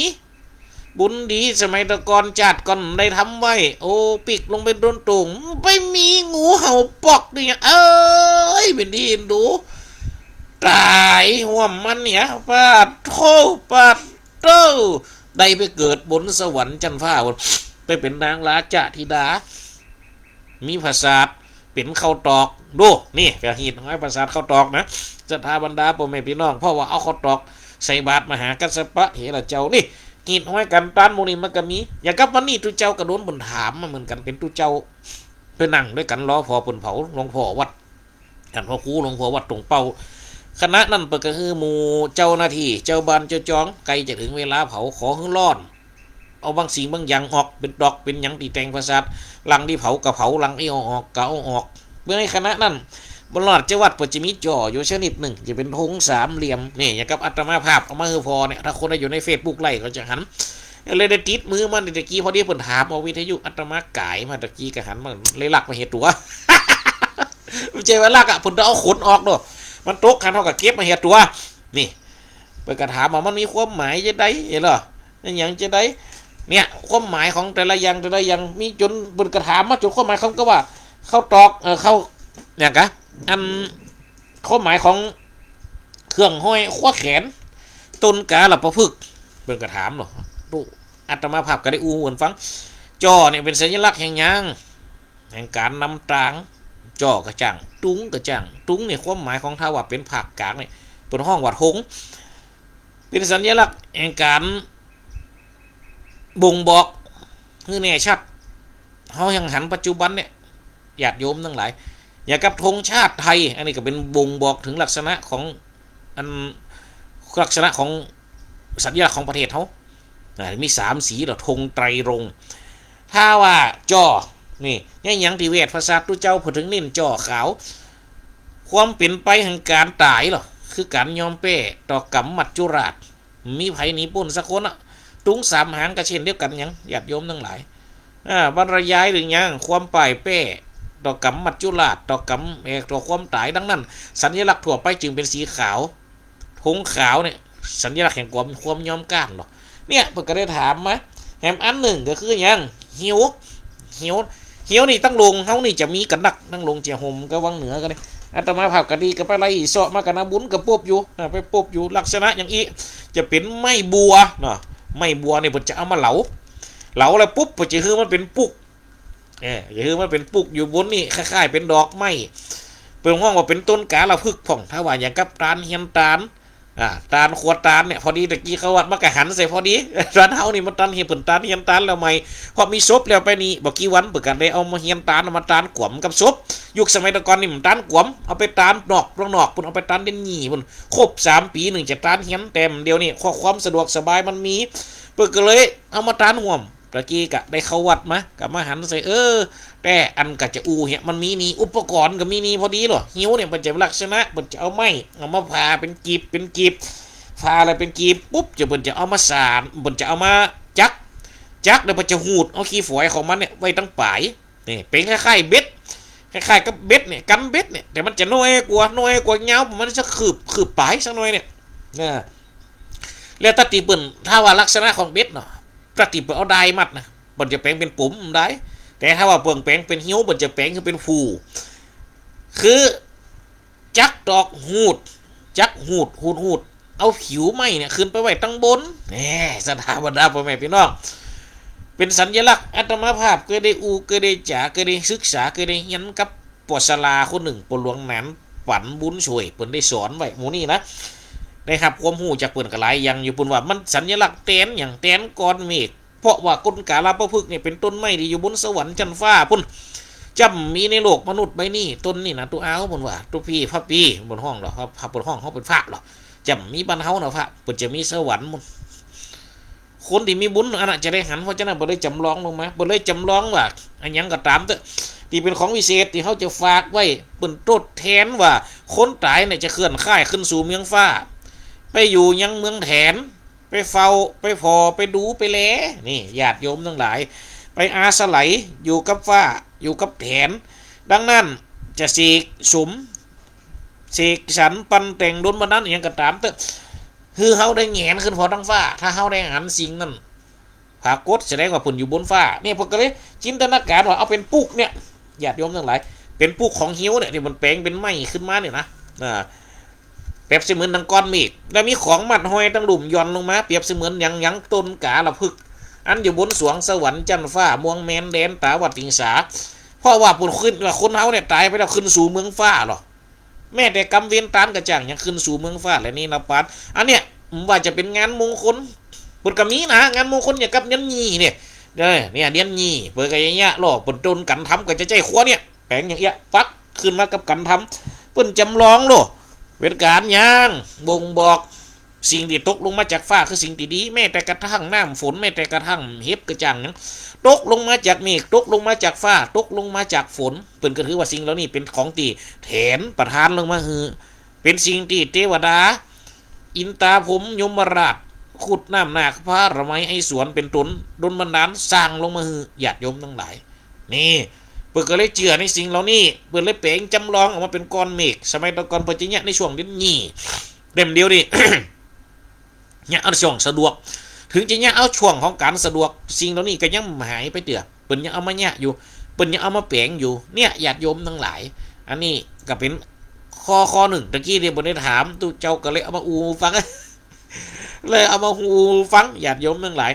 บุญดีสมัยตะก่อนจาติก่อนได้ทำไว้ โอ้ ปิ๊กลงไปโดนโต่ง ไปมีงูเห่าปอกนี่ เอ้ย เป๋นตี้เอ็นดู ต๋ายฮ่วมมันเนี่ย ปาดโธ่ ปาดโธ่ ได้ไปเกิดบนสวรรค์จั๊นฟ้า ไปเป๋นนางราชธิดา มีผสาทเป๋นข้าวตอก ดู นี่ ก็ฮีตฮ้อยผสาทข้าวตอกนะ ศรัทธาบรรดาป้อแม่ปี้น้อง เพราะว่าเอาข้าวตอกใส่บาตรมหากัสสปะเถระเจ้านี่ ฮีตฮ้อยก๋านต้านหมู่นี้มันก็มี อย่างกับวันนี้ตุ๊เจ้าก็โดนเปิ้นถามมาเหมือนกั๋น เป๋นตุ๊เจ้า ไปนั่งตวยกั๋นรอผ่อเปิ้นเผา หลวงพ่อวัด ต้านพระครูหลวงพ่อวัดตรงเป้า ขณะนั้นเปิ้นก็หื้อหมู่เจ้าหน้าตี้ เจ้าบ้านเจ้าจอง ใก้จะเถิงเวลาเผา ขอหื้อล่อน เอาบางสิ่งบางอย่างออก เป๋นตอกเป๋นหยังตี้แต่งประสาท หลังตี้เผาก็เผา หลังตี้เอาออกก็เอาออก เมื่อในขณะนั้น บนราชวัตรเปิ้นจะมีจ้ออยู่ชนิดนึ่ง จะเป๋นธงสามเหลี่ยม นี่ อย่างกับอาตมาภาพเอามาหื้อผ่อเนี่ย ถ้าคนใดอยู่ในเฟซบุ๊กไลฟ์ก็จะหัน เลยได้ติดมือมาตะกี้ พอดีเปิ้นถามเอาวิทยุ อาตมาก๋ายมาตะกี้ก็หันมา เลยลักมาเหียตั๋ว บ่ใจ้ว่าลักอะ เปิ้นต้องเอาขนออกเนาะ มันตกหั้น เฮาก็เก็บมาเหียตั๋ว นี่ เปิ้นก็ถามว่ามันมีความหมายจะใด๋เหรอ อะหยังจะใด๋ เนี่ย ความหมายของแต่ละอย่างแต่ละอย่าง มีจ๋น เปิ้นก็ถามมาจ๋นความหมายของ ก็ว่า ข้าวตอก เอ่อ ข้าว หยังกะ อัน ความหมายของเครื่องห้อยคว้าแขน ต้นกาลปะพฤกษ์ เปิ้นก็ถามเนาะ ดู อาตมาภาพก็ได้อู้หื้อเปิ้นฟัง จ้อเนี่ยเป๋นสัญลักษณ์แห่งหยัง แห่งก๋านนำตาง จ้อก็จ้าง ตุ๊งก็จ้าง ตุ๊งเนี่ยความหมายของ ถ้าว่าเป๋นภาคกลางเนี่ย เปิ้นฮ้องว่าธง เป๋นสัญลักษณ์แห่งก๋านบ่งบอกหื้อแน่ชัด เฮายังหันปัจจุบันเนี่ย ญาติโยมตังหลาย อย่างกับธงชาติไทย อันนี้ก็เป๋นบ่งบอกเถิงลักษณะของ อัน ลักษณะของสัญลักษณ์ของประเทศเฮา อ่า มีสามสีเนาะ ธงไตรรงค์ ถ้าว่าจ้อ นี่ เนี่ย อย่างตี้เวชศาสตร์ตุ๊เจ้าพูดเถิงเน้นจ้อขาว ความเป๋นไปแห่งก๋านต๋ายเนาะ คือก๋านยอมแป๊ต่อกรรมมัจจุราช บ่มีใผหนีป๊นสักคนอะ ตุ๊งสามหางก็เช่นเดียวกั๋น หยัง ญาติโยมตังหลาย อ่า บรรยายเถิงหยัง ความป่ายแป๊ต่อกรรมมัจจุราช ต่อกรรม เอ่อ ต่อความต๋าย ดังนั้น สัญลักษณ์ทั่วไปจึงเป๋นสีขาว ธงขาวเนี่ย สัญลักษณ์แห่งความ ความยอมก๊านเนาะ เนี่ย เปิ้นก็ได้ถามมา แหมอันนึ่งก็คือหยัง เหียว เหียว เหียวนี่ตังโลงเฮานี่จะมีกั๋นนัก ตังโลงเจียโฮมกับวังเหนือกั๋นนี่ อาตมาภาพก็ดีก็ไปไล่เซาะมากั๋นนะ บุญก็ปบอยู่ อ่า ไปปบอยู่ ลักษณะอย่างอี้ จะเป๋นไม้บัวเนาะ ไม้บัวนี่เปิ้นจะเอามาเหลา เหลาแล้วปุ๊บ เปิ้นจะหื้อมันเป๋นปุก เออ จะหื้อมันเป๋นปุกอยู่บนนี่ คล้ายๆ เป๋นดอกไม้ เปิ้นฮ้องว่าเป๋นต้นกาลปะพฤกษ์พ่อง ถ้าว่าอย่างกับตานเฮียนตาน อ่า ตานขัวตานเนี่ย พอดีตะกี้เข้าวัดมาก็หันใส่พอดี ตานเฮานี่มันตานเฮียน เปิ้นตานเฮียนตานแล้วใหม่ เพราะมีศพแล้วไปนี่ บ่กี่วันเปิ้นก็ได้เอามาเฮียนตาน เอามาตานก๋วมกับศพ ยุคสมัยตะก่อนนี่มันตานก๋วม เอาไปตานนอก ข้างนอก เปิ้นเอาไปตานเดือนยี่ เปิ้นครบสามปี๋นึ่งจะตานเฮียน แต่เดี๋ยวนี้ข้อความสะดวกสบายมันมี เปิ้นก็เลยเอามาตานฮ่วม ตะกี้ก็ได้เข้าวัดมา ก็มาหันใส่ เออ แต่อันก็จะอู้เหีย มันมีนี่ อุปกรณ์ก็มีนี่พอดีเนาะ เหียวเนี่ย เปิ้นจะลักษณะ เปิ้นจะเอาไม้ เอามาผ่าเป๋นกีบ เป๋นกีบ ผ่าแล้วเป๋นกีบปุ๊บ จะ เปิ้นจะเอามาสาน เปิ้นจะเอามาจัก จักแล้วเปิ้นจะหูด เอาขี้ฝอยของมันเนี่ยไว้ตังป๋าย นี่ เป๋นคล้ายๆ เบ็ด คล้ายๆ กับเบ็ดเนี่ย กำเบ็ดเนี่ย แต่มันจะน้อยกว่า น้อยกว่ายาวประมาณสักคืบ คืบป๋ายสักหน่อยเนี่ย นะ แล้วตะตี้เปิ้น ถ้าว่าลักษณะของเบ็ดเนาะ ตะตี้เปิ้นเอาด้ายมัดนะ เปิ้นจะแป๋งเป๋นปุ๋มได้ แต่ถ้าว่าเปิ้นแป๋งเป๋นเหียว เปิ้นจะแป๋งหื้อเป๋นฟู คือ จักตอกหูด จักหูด หูด หูด เอาผิวไม้เนี่ยขึ้นไปไว้ตังบน แหม ศรัทธาบรรดาพ่อแม่พี่น้อง เป๋นสัญลักษณ์ อาตมาภาพเกยได้อู้ เกยได้จ๋า เกยได้ศึกษา เกยได้เฮียนกับป้อสลาคนนึ่ง ป้อหลวงหนาน ปั๋นบุญช่วย เปิ้นได้สอนไว้หมู่นี้นะ ได้ฮับความฮู้จากเปิ้นก็หลายอย่างอยู่ เปิ้นว่ามันสัญลักษณ์แตนหยัง แตนก้อนเมฆ เพราะว่าต้นกาลปะพฤกษ์เนี่ยเป๋นต้นไม้ตี้อยู่บนสวรรค์จั๊นฟ้าปู๊น จ้ำมีในโลกมนุษย์ใบนี้ ต้นนี้นะ ตุ๊อ้าว เปิ้นว่า ตุ๊พี้ พระปี เปิ้นฮ้องดอก พระ พระ เปิ้นฮ้องเฮาเป๋นพระดอก จ้ำมีบ้านเฮานะพระ เปิ้นจะมีสวรรค์ปู๊น คนตี้มีบุญอันนั้นจะได้หัน เพราะฉะนั้นเปิ้นเลยจ๋ำลองลงมา เปิ้นเลยจ๋ำลองว่า อะหยังก็ต๋ามเต๊อะ ตี้เป๋นของวิเศษตี้เฮาจะฝากไว้ เปิ้นตดแทนว่า คนต๋ายเนี่ยจะเคลื่อนค่ายขึ้นสู่เมืองฟ้า ไปอยู่ยังเมืองแถน ไปเฝ้า ไปผ่อ ไปดู ไปแล นี่ ญาติโยมตังหลาย ไปอาศัยอยู่กับฟ้า อยู่กับแถน ดังนั้นจะเสกสม เสกสรรปั๋นแต่งดลบันดาลอะหยังก็ต๋ามเต๊อะ หื้อเฮาได้แหงนขึ้นผ่อตังฟ้า ถ้าเฮาได้หันสิ่งนั้นผากฏ แสดงว่าเปิ้นอยู่บนฟ้า เนี่ย เปิ้นก็เลยจินตนาก๋ารว่าเอาเป๋นปุกเนี่ย ญาติโยมตังหลาย เป๋นปุกของเหียวเนี่ย ตี้มันแป๋งเป๋นไม้ขึ้นมาเนี่ยนะ อ่า เปรียบเสมือนดังก้อนเมฆ แล้วมีของมัดห้อยตังลุ่มหย่อนลงมา เปรียบเสมือนหยัง หยัง ต้นกาลปะพฤกษ์ อันอยู่บนสวงสวรรค์จั๊นฟ้า มวงแมนแดนต๋าวัตติงสา เพราะว่าเปิ้นคิดว่าคนเฮาเนี่ยต๋ายไปแล้วขึ้นสู่เมืองฟ้าหรอ แม้แต่กรรมเวรตานก็จ้างหยังขึ้นสู่เมืองฟ้าและนิรพาน อันเนี้ย บ่ว่าจะเป๋นงานมงคล เปิ้นก็มีนะ งานมงคลอย่างกับเดือนยี่เนี่ย เออ เนี่ย เดียนนี่ เปิ้นก็อย่างเงี้ยลอ เปิ้นต้นก๋านทำก็จะใจ๊ขัวเนี่ย แป๋งอย่างเอี้ย ปั๊บ ขึ้นมากับก๋านทำ เปิ้นจ๋ำลองลอ เป๋นก๋านหยัง บ่งบอก สิ่งตี้ตกลงมาจากฟ้าคือสิ่งตี้ดี แม้แต่กระทั่งน้ำฝน แม้แต่กระทั่งเห็บกระจ่างหยัง ตกลงมาจากเมฆ ตกลงมาจากฟ้า ตกลงมาจากฝน เปิ้นก็ถือว่าสิ่งเหล่านี้เป๋นของตี้แถมประทานลงมาหื้อ เป๋นสิ่งตี้เตวดา อินตาพรหม ยมราช ครุฑ น้ำนาค พระอรหันต์ ไอ้สวน เป๋นต้น ดลบันดาล สร้างลงมาหื้อญาติโยมตังหลาย นี่ เปิ้นก็เลยเจื้อในสิ่งเหล่านี้ เปิ้นเลยแป๋งจ๋ำลองออกมาเป๋นก้อนเมฆ สมัยตะก่อนเปิ้นจะเยียะในช่วงเดียวนี้ เล่มเดียวนี่ เยียะเอาช่วงสะดวก เถิงจะเยียะเอาช่วงของก๋านสะดวก สิ่งเหล่านี้ก็ยังบ่หายไปเตื้อ เปิ้นยังเอามาเยียะอยู่ เปิ้นยังเอามาแป๋งอยู่ เนี่ย ญาติโยมตังหลาย อันนี้ก็เป๋นข้อ ข้อนึ่ง ตะกี้ตี้บ่ได้ถาม ตุ๊เจ้าก็เลยเอามาอู้ฟัง เลยเอามาอู้ฟัง ญาติโยมตังหลาย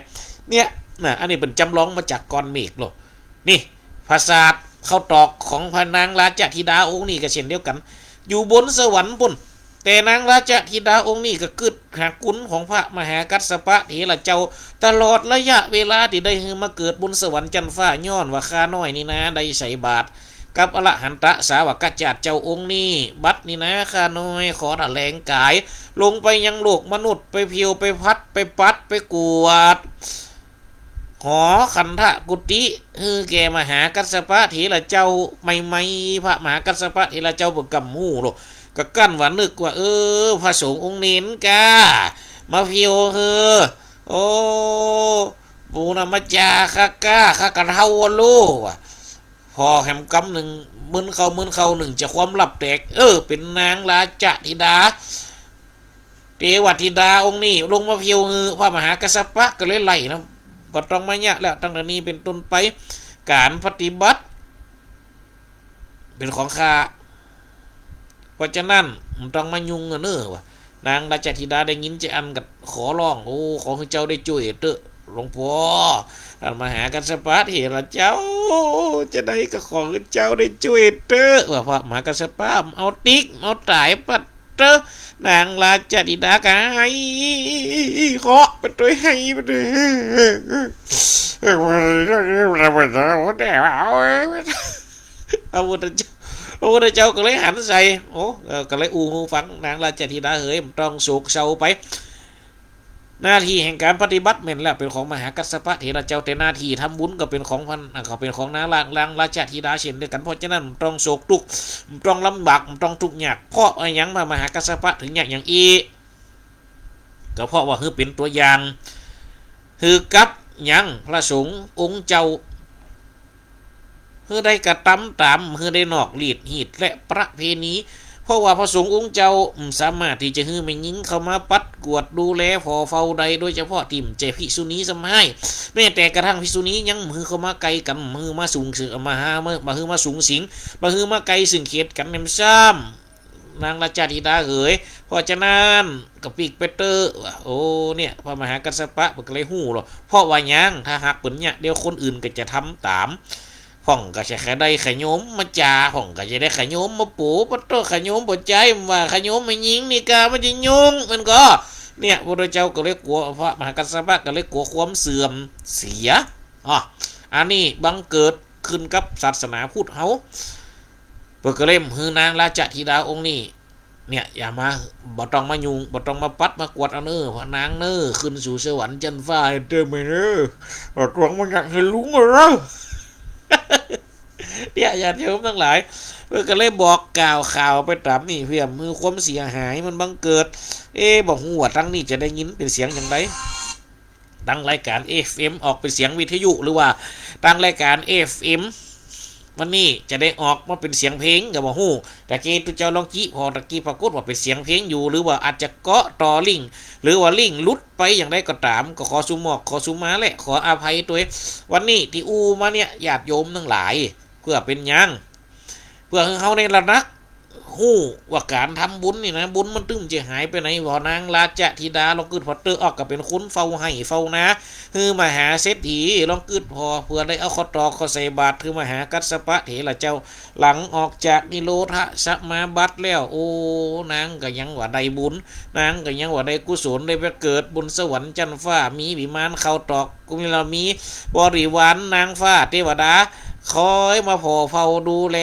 เนี่ย นะ อันนี้เปิ้นจ๋ำลองมาจากก้อนเมฆลอ นี่ ผสาทเข้าตอกของพระนางราชธิดาองค์นี้ก็เช่นเดียวกั๋น อยู่บนสวรรค์ปู้น แต่นางราชธิดาองค์นี้ก็กึ๊ดหากุณของพระมหากัสสปะเถระเจ้า ตลอดระยะเวลาตี้ได้หื้อมาเกิดบนสวรรค์จั๊นฟ้า ย้อนว่าข้าน้อยนี่นา ได้ใส่บาตรกับอรหันตสาวกจาติเจ้าองค์นี้ บัดนี้นา ข้าน้อยขอถะแหลงก๋าย ลงไปยังโลกมนุษย์ ไปเผียว ไปพัด ไปปัด ไปกวาด หอขันธกุฏิ หื้อแก่มหากัสสปะเถระเจ้าใหม่ๆ พระมหากัสสปะเถระเจ้าเปิ้นก่ำฮู้ลอ ก็กั๋นว่านึกว่า เออ พระสงฆ์องค์เณรก้า มาเผียวหื้อ โอ้ ปูนำมาจาข้าก้า ข้าก็เฒ่าโลว่ะ ผ่อแหมกำนึ่ง มึนเข้า มึนเข้านึ่งจะความลับแตก เออ เป๋นนางราชธิดา เทวธิดาองค์นี้ลงมาเผียวหื้อพระมหากัสสปะ ก็เลยไล่นะ บ่ต้องมาเยียะแล้ว ตั้งแต่นี้เป๋นต้นไป ก๋านปฏิบัติเป๋นของข้า เพราะฉะนั้นบ่ต้องมายุ่งอะเน้อว่ะ นางราชธิดาได้ยินจาอั้นก็ขอร้อง โอ้ ขอหื้อเจ้าได้จ้วยเต๊อะ หลวงพ่อ ท่านมหากัสสปะเถระเจ้า จาใดก็ขอหื้อเจ้าได้จ้วยเต๊อะ ว่าพระมหากัสสปะเอาติ๊ก เอาต๋ายปัด เต๊อะ นางราชธิดาก็ไห้ เคาะไปตวย ไห้ไปตวย พระพุทธเจ้า พระพุทธเจ้าก็เลยหันใส่ โอ้ เออ ก็เลยอู้หื้อฟัง นางราชธิดาเหย บ่ต้องโศกเศร้าไป หน้าตี้แห่งก๋านปฏิบัติแม่นแล้วเป๋นของมหากัสสปะเถระเจ้า แต่หน้าตี้ทำบุญก็เป๋นของพัน อ่ะ ก็เป๋นของนางรา นางราชธิดาเช่นเดียวกั๋น เพราะฉะนั้นบ่ต้องโศกตุ๊กข์ บ่ต้องลำบาก บ่ต้องตุ๊กข์ยาก เพราะอะหยังมามหากัสสปะเถิงเยียะอย่างอี้ ก็เพราะว่าหื้อเป๋นตั๋วอย่าง หื้อกับหยัง พระสงฆ์องค์เจ้า หื้อได้กระตำต๋าม หื้อได้นอกลีดฮีตและประเพณี เพราะว่าพระสงฆ์องค์เจ้าบ่สามารถตี้จะหื้อแม่ญิงเข้ามาปัดกวาดดูแลผ่อเฝ้าได้ โดยเฉพาะตี้บ่ใจ้ภิกษุณีซ้ำฮ้าย แม้แต่กระทั่งภิกษุณียังบ่หื้อเข้ามาใก้กั๋น บ่หื้อมาสุงสิง บ่หื้อมา บ่หื้อมาสุงสิง บ่หื้อมาใก้เซิ่งเขตกั๋นแหมซ้ำ นางราชธิดาเหย เพราะฉะนั้นก็ปิ๊กไปเต๊อะว่ะ โอ้ เนี่ย พระมหากัสสปะเปิ้นก็เลยฮู้ลอ เพราะว่าหยัง ถ้าหากเปิ้นเยียะ เดี๋ยวคนอื่นก็จะทำต๋าม พ่องก็จะขะได้ขะโยมมาจ๋า พ่องก็จะได้ขะโยมมาโป๋ ปะโต้ ขะโยมบ่ใจ้ บ่ว่าขะโยมแม่ญิงนี่ก้า มันจะยุ่ง มันก็ เนี่ย พระพุทธเจ้าก็เลยกั๋ว พระมหากัสสปะก็เลยกั๋วความเสื่อมเสีย อ๋อ อันนี้บังเกิดขึ้นกับศาสนาพุทธเฮา เปิ้นก็เลยหื้อนางราชธิดาองค์นี้ เนี่ย อย่ามา บ่ต้องมายุ่ง บ่ต้องมาปัดมากวาดเอาเน้อ พระนางเน้อ ขึ้นสู่สวรรค์จั๊นฟ้าเต๊อะแม่เน้อ บ่ต้องมาอยากหื้อลุงเน้อ เนี่ย ญาติโยมตังหลาย เปิ้นก็เลยบอกกล่าวข่าวไปต๋ามนี้ เปื้อบ่หื้อความเสียหายมันบังเกิด เอ๊ะ บ่ฮู้ว่าตังนี้จะได้ยินเป๋นเสียงจาใด ตังรายก๋านเอฟเอ็มออกเป๋นเสียงวิทยุ หรือว่าตังรายก๋านเอฟเอ็มวันนี้จะได้ออกมาเป๋นเสียงเพลงก็บ่ฮู้ ตะกี้ตุ๊เจ้าลองจิผ่อ ตะกี้ปรากฏว่าเป๋นเสียงเพลงอยู่ หรือว่าอาจจะเกาะต่อลิงก์ หรือว่าลิงก์หลุดไปอย่างใดก็ต๋าม ก็ขอสุหมอก ขอสุมาและขออภัยตวย วันนี้ตี้อู้มาเนี่ย ญาติโยมตังหลาย เปื้อเป๋นหยัง เปื้อหื้อเฮาได้ระลึก ฮู้ว่าก๋านทำบุญนี่นะ บุญมันตึงจะหายไปไหน บ่ นางราชธิดาลองกึ๊ดผ่อเต๊อะ ออกก็เป๋นคนเฝ้าไฮ่เฝ้านา หื้อมหาเศรษฐีลองกึ๊ดผ่อ เผื่อได้เอาข้าวตอกเข้าใส่บาตร คือมหากัสสปะเถระเจ้า หลังออกจากนิโรธสมาบัติแล้ว โอ้ นางก็ยังว่าได้บุญ นางก็ยังว่าได้กุศล ได้ไปเกิดบนสวรรค์จั๊นฟ้า มีวิมานข้าวตอก กุมิลมี บริวารนางฟ้าเทวดา คอยมาผ่อเฝ้าดูแล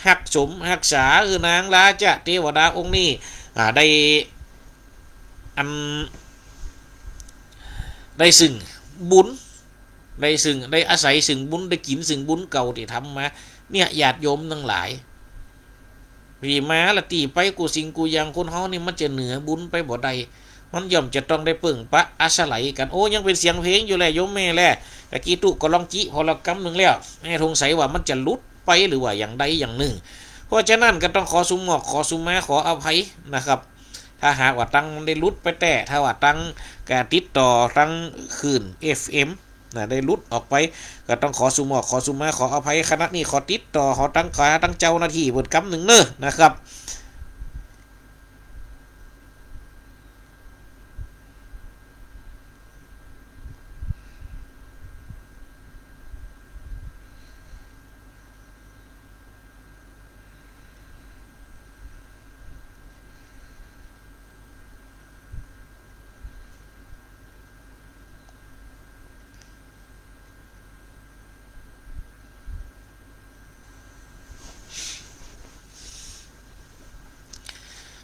ฮักสมฮักษา เออ นางราชเทวดาองค์นี้ อ่า ได้ อัน ได้ซึ่งบุญ ได้ซึ่ง ได้อาศัยซึ่งบุญ ได้กิ๋นซึ่งบุญเก่าตี้ทำมา เนี่ย ญาติโยมตังหลาย ตี้มาละตี้ไป กู้สิ่งกู้อย่าง คนเฮานี่มันจะเหนือบุญไปบ่ได้ มันย่อมจะต้องได้เปิ้งปะอาศัยกั๋น โอ้ ยังเป๋นเสียงเพลงอยู่แลโยมแม่แล ตะกี้ตุ๊ก็ลองจิผ่อละกำนึ่งแล้ว แม่สงสัยว่ามันจะหลุดไปหรือว่าอย่างใดอย่างนึ่ง เพราะฉะนั้นก็ต้องขอสุหมอกขอสุมาขออภัยนะครับ ถ้าหากว่าตังได้หลุดไปแต๊ ถ้าว่าตังกะติดต่อตังคลื่นเอฟเอ็มนะ ได้หลุดออกไป ก็ต้องขอสุหมอกขอสุมาขออภัย ขณะนี้ขอติดต่อ ขอตัง ขอตังเจ้าหน้าตี้เปิ้นกำนึ่งเน้อนะครับ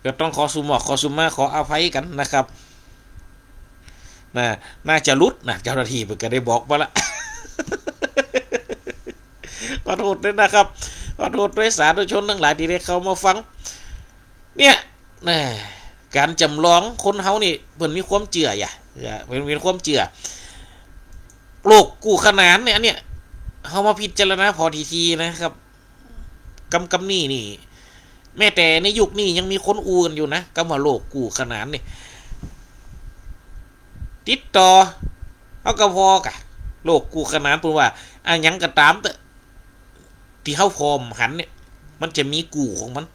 ก็ต้องขอสุหมอกขอสุมาขออภัยกั๋นนะครับ นะ น่าจะหลุดนะ เจ้าหน้าตี้เปิ้นก็ได้บอกมาละ ขอโทษด้วยนะครับ ขอโทษด้วยสาธุชนตังหลายตี้ได้เข้ามาฟัง เนี่ย แหม ก๋านจ๋ำลองคนเฮานี่ เปิ้นมีความเจื้ออย่า เปิ้นมีความเจื้อ โลกกู้ขนานเนี่ย อันเนี่ย เฮามาพิจารณาผ่อถี่ๆ นะครับ กำ กำนี้นี่ แม้แต่ในยุคนี้ยังมีคนอู้กั๋นอยู่นะ กำว่าโลกกู้ขนานนี่ ติดต่อ เฮาก็ผ่อกะ โลกกู้ขนาน เปิ้นว่า อะหยังก็ต๋ามเต๊อะ ตี้เฮาผ่อหันเนี่ย มันจะมีกู้ของมัน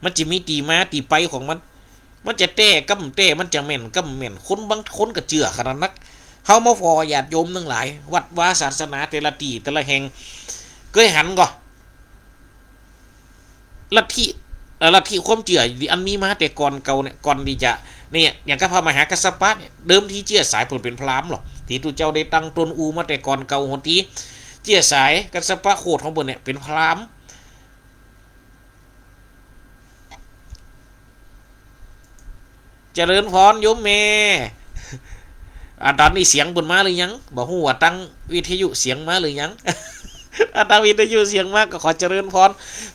มันจะมีตี้มาตี้ไปของมัน มันจะแต๊กำแต๊ มันจะแม่นกำแม่น คนบางคนก็เจื้อขนาดนัก เฮามาผ่อญาติโยมตังหลาย วัดวาศาสนาแต่ละตี้แต่ละแห่ง เกยหันก่อ ลัทธิ เอ่อ ลัทธิความเจื้ออันมีมาแต่ก่อนเก่าเนี่ย ก่อนตี้จะ เนี่ย อย่างกับพระมหากัสสปะเนี่ย เดิมทีเจื้อสายเปิ้นเป๋นพราหมณ์หรอ ตี้ตุ๊เจ้าได้ตั้งต๋นอู้มาแต่ก่อนเก่าหนที เจื้อสายกัสสปะโคตรของเปิ้นเนี่ยเป๋นพราหมณ์ เจริญพรโยมแม่ อ่า ต๋อนนี้เสียงเปิ้นมาหรือยัง บ่ฮู้ว่าตังวิทยุเสียงมาหรือยัง อ่า ตังวิทยุเสียงมาก็ขอเจริญพร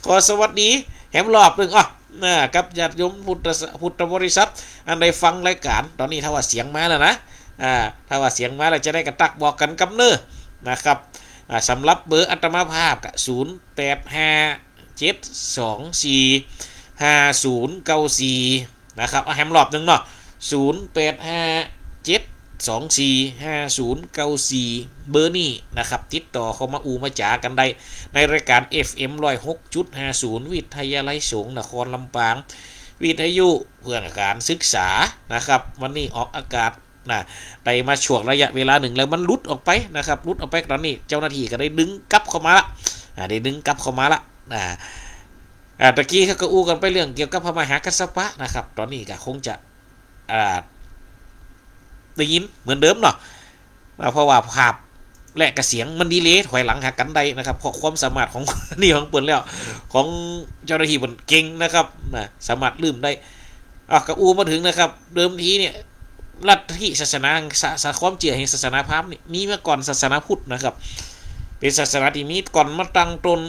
ขอสวัสดีแหมรอบนึ่ง อ้อ นะ กับญาติโยมพุทธส- พุทธบริษัท อันได้ฟังรายก๋าน ต๋อนนี้ถ้าว่าเสียงมาแล้วนะ อ่า ถ้าว่าเสียงมาแล้วจะได้กระตักบอกกั๋นกำเน้อนะครับ อ่า สำหรับเบอร์อาตมาภาพก็ ศูนย์แปดห้า เจ็ดสองสี่ ห้าศูนย์เก้าสี่ นะครับ เอาแหมรอบนึ่งเนาะ ศูนย์แปดห้า เจ็ดสองสี่ ห้าศูนย์เก้าสี่ เบอร์นี้นะครับ ติดต่อเข้ามาอู้มาจ๋ากั๋นได้ ในรายก๋าน เอฟเอ็ม ร้อยหกจุดห้าศูนย์ วิทยาลัยสงฆ์นครลำปาง วิทยุเพื่อก๋านศึกษานะครับ วันนี้ออกอากาศ นะ ได้มาช่วงระยะเวลานึ่งแล้วมันหลุดออกไปนะครับ หลุดออกไป ต๋อนนี้เจ้าหน้าตี้ก็ได้ดึงกลับเข้ามาละ อ่า ได้ดึงกลับเข้ามาละ อ่า อ่า ตะกี้เขาก็อู้กั๋นไปเรื่องเกี่ยวกับพระมหากัสสปะนะครับ ต๋อนนี้ก็คงจะ อ่า ได้ยินเหมือนเดิมเนาะ อ่า เพราะว่าภาพและก็เสียงมันดีเลย์ถอยหลังหากั๋นได้นะครับ เพราะความสามารถของ นี่ของเปิ้นแล้ว ของเจ้าหน้าตี้เปิ้นเก่งนะครับ นะ สามารถลืมได้ อ่ะ ก็อู้มาเถิงนะครับ เดิมทีเนี่ย ลัทธิศาสนา ศา- ศา- ความเจื้อแห่งศาสนาพราหมณ์นี่ มีมาก่อนศาสนาพุทธนะครับ เป๋นศาสนาตี้มีก่อนมาตั้งต๋น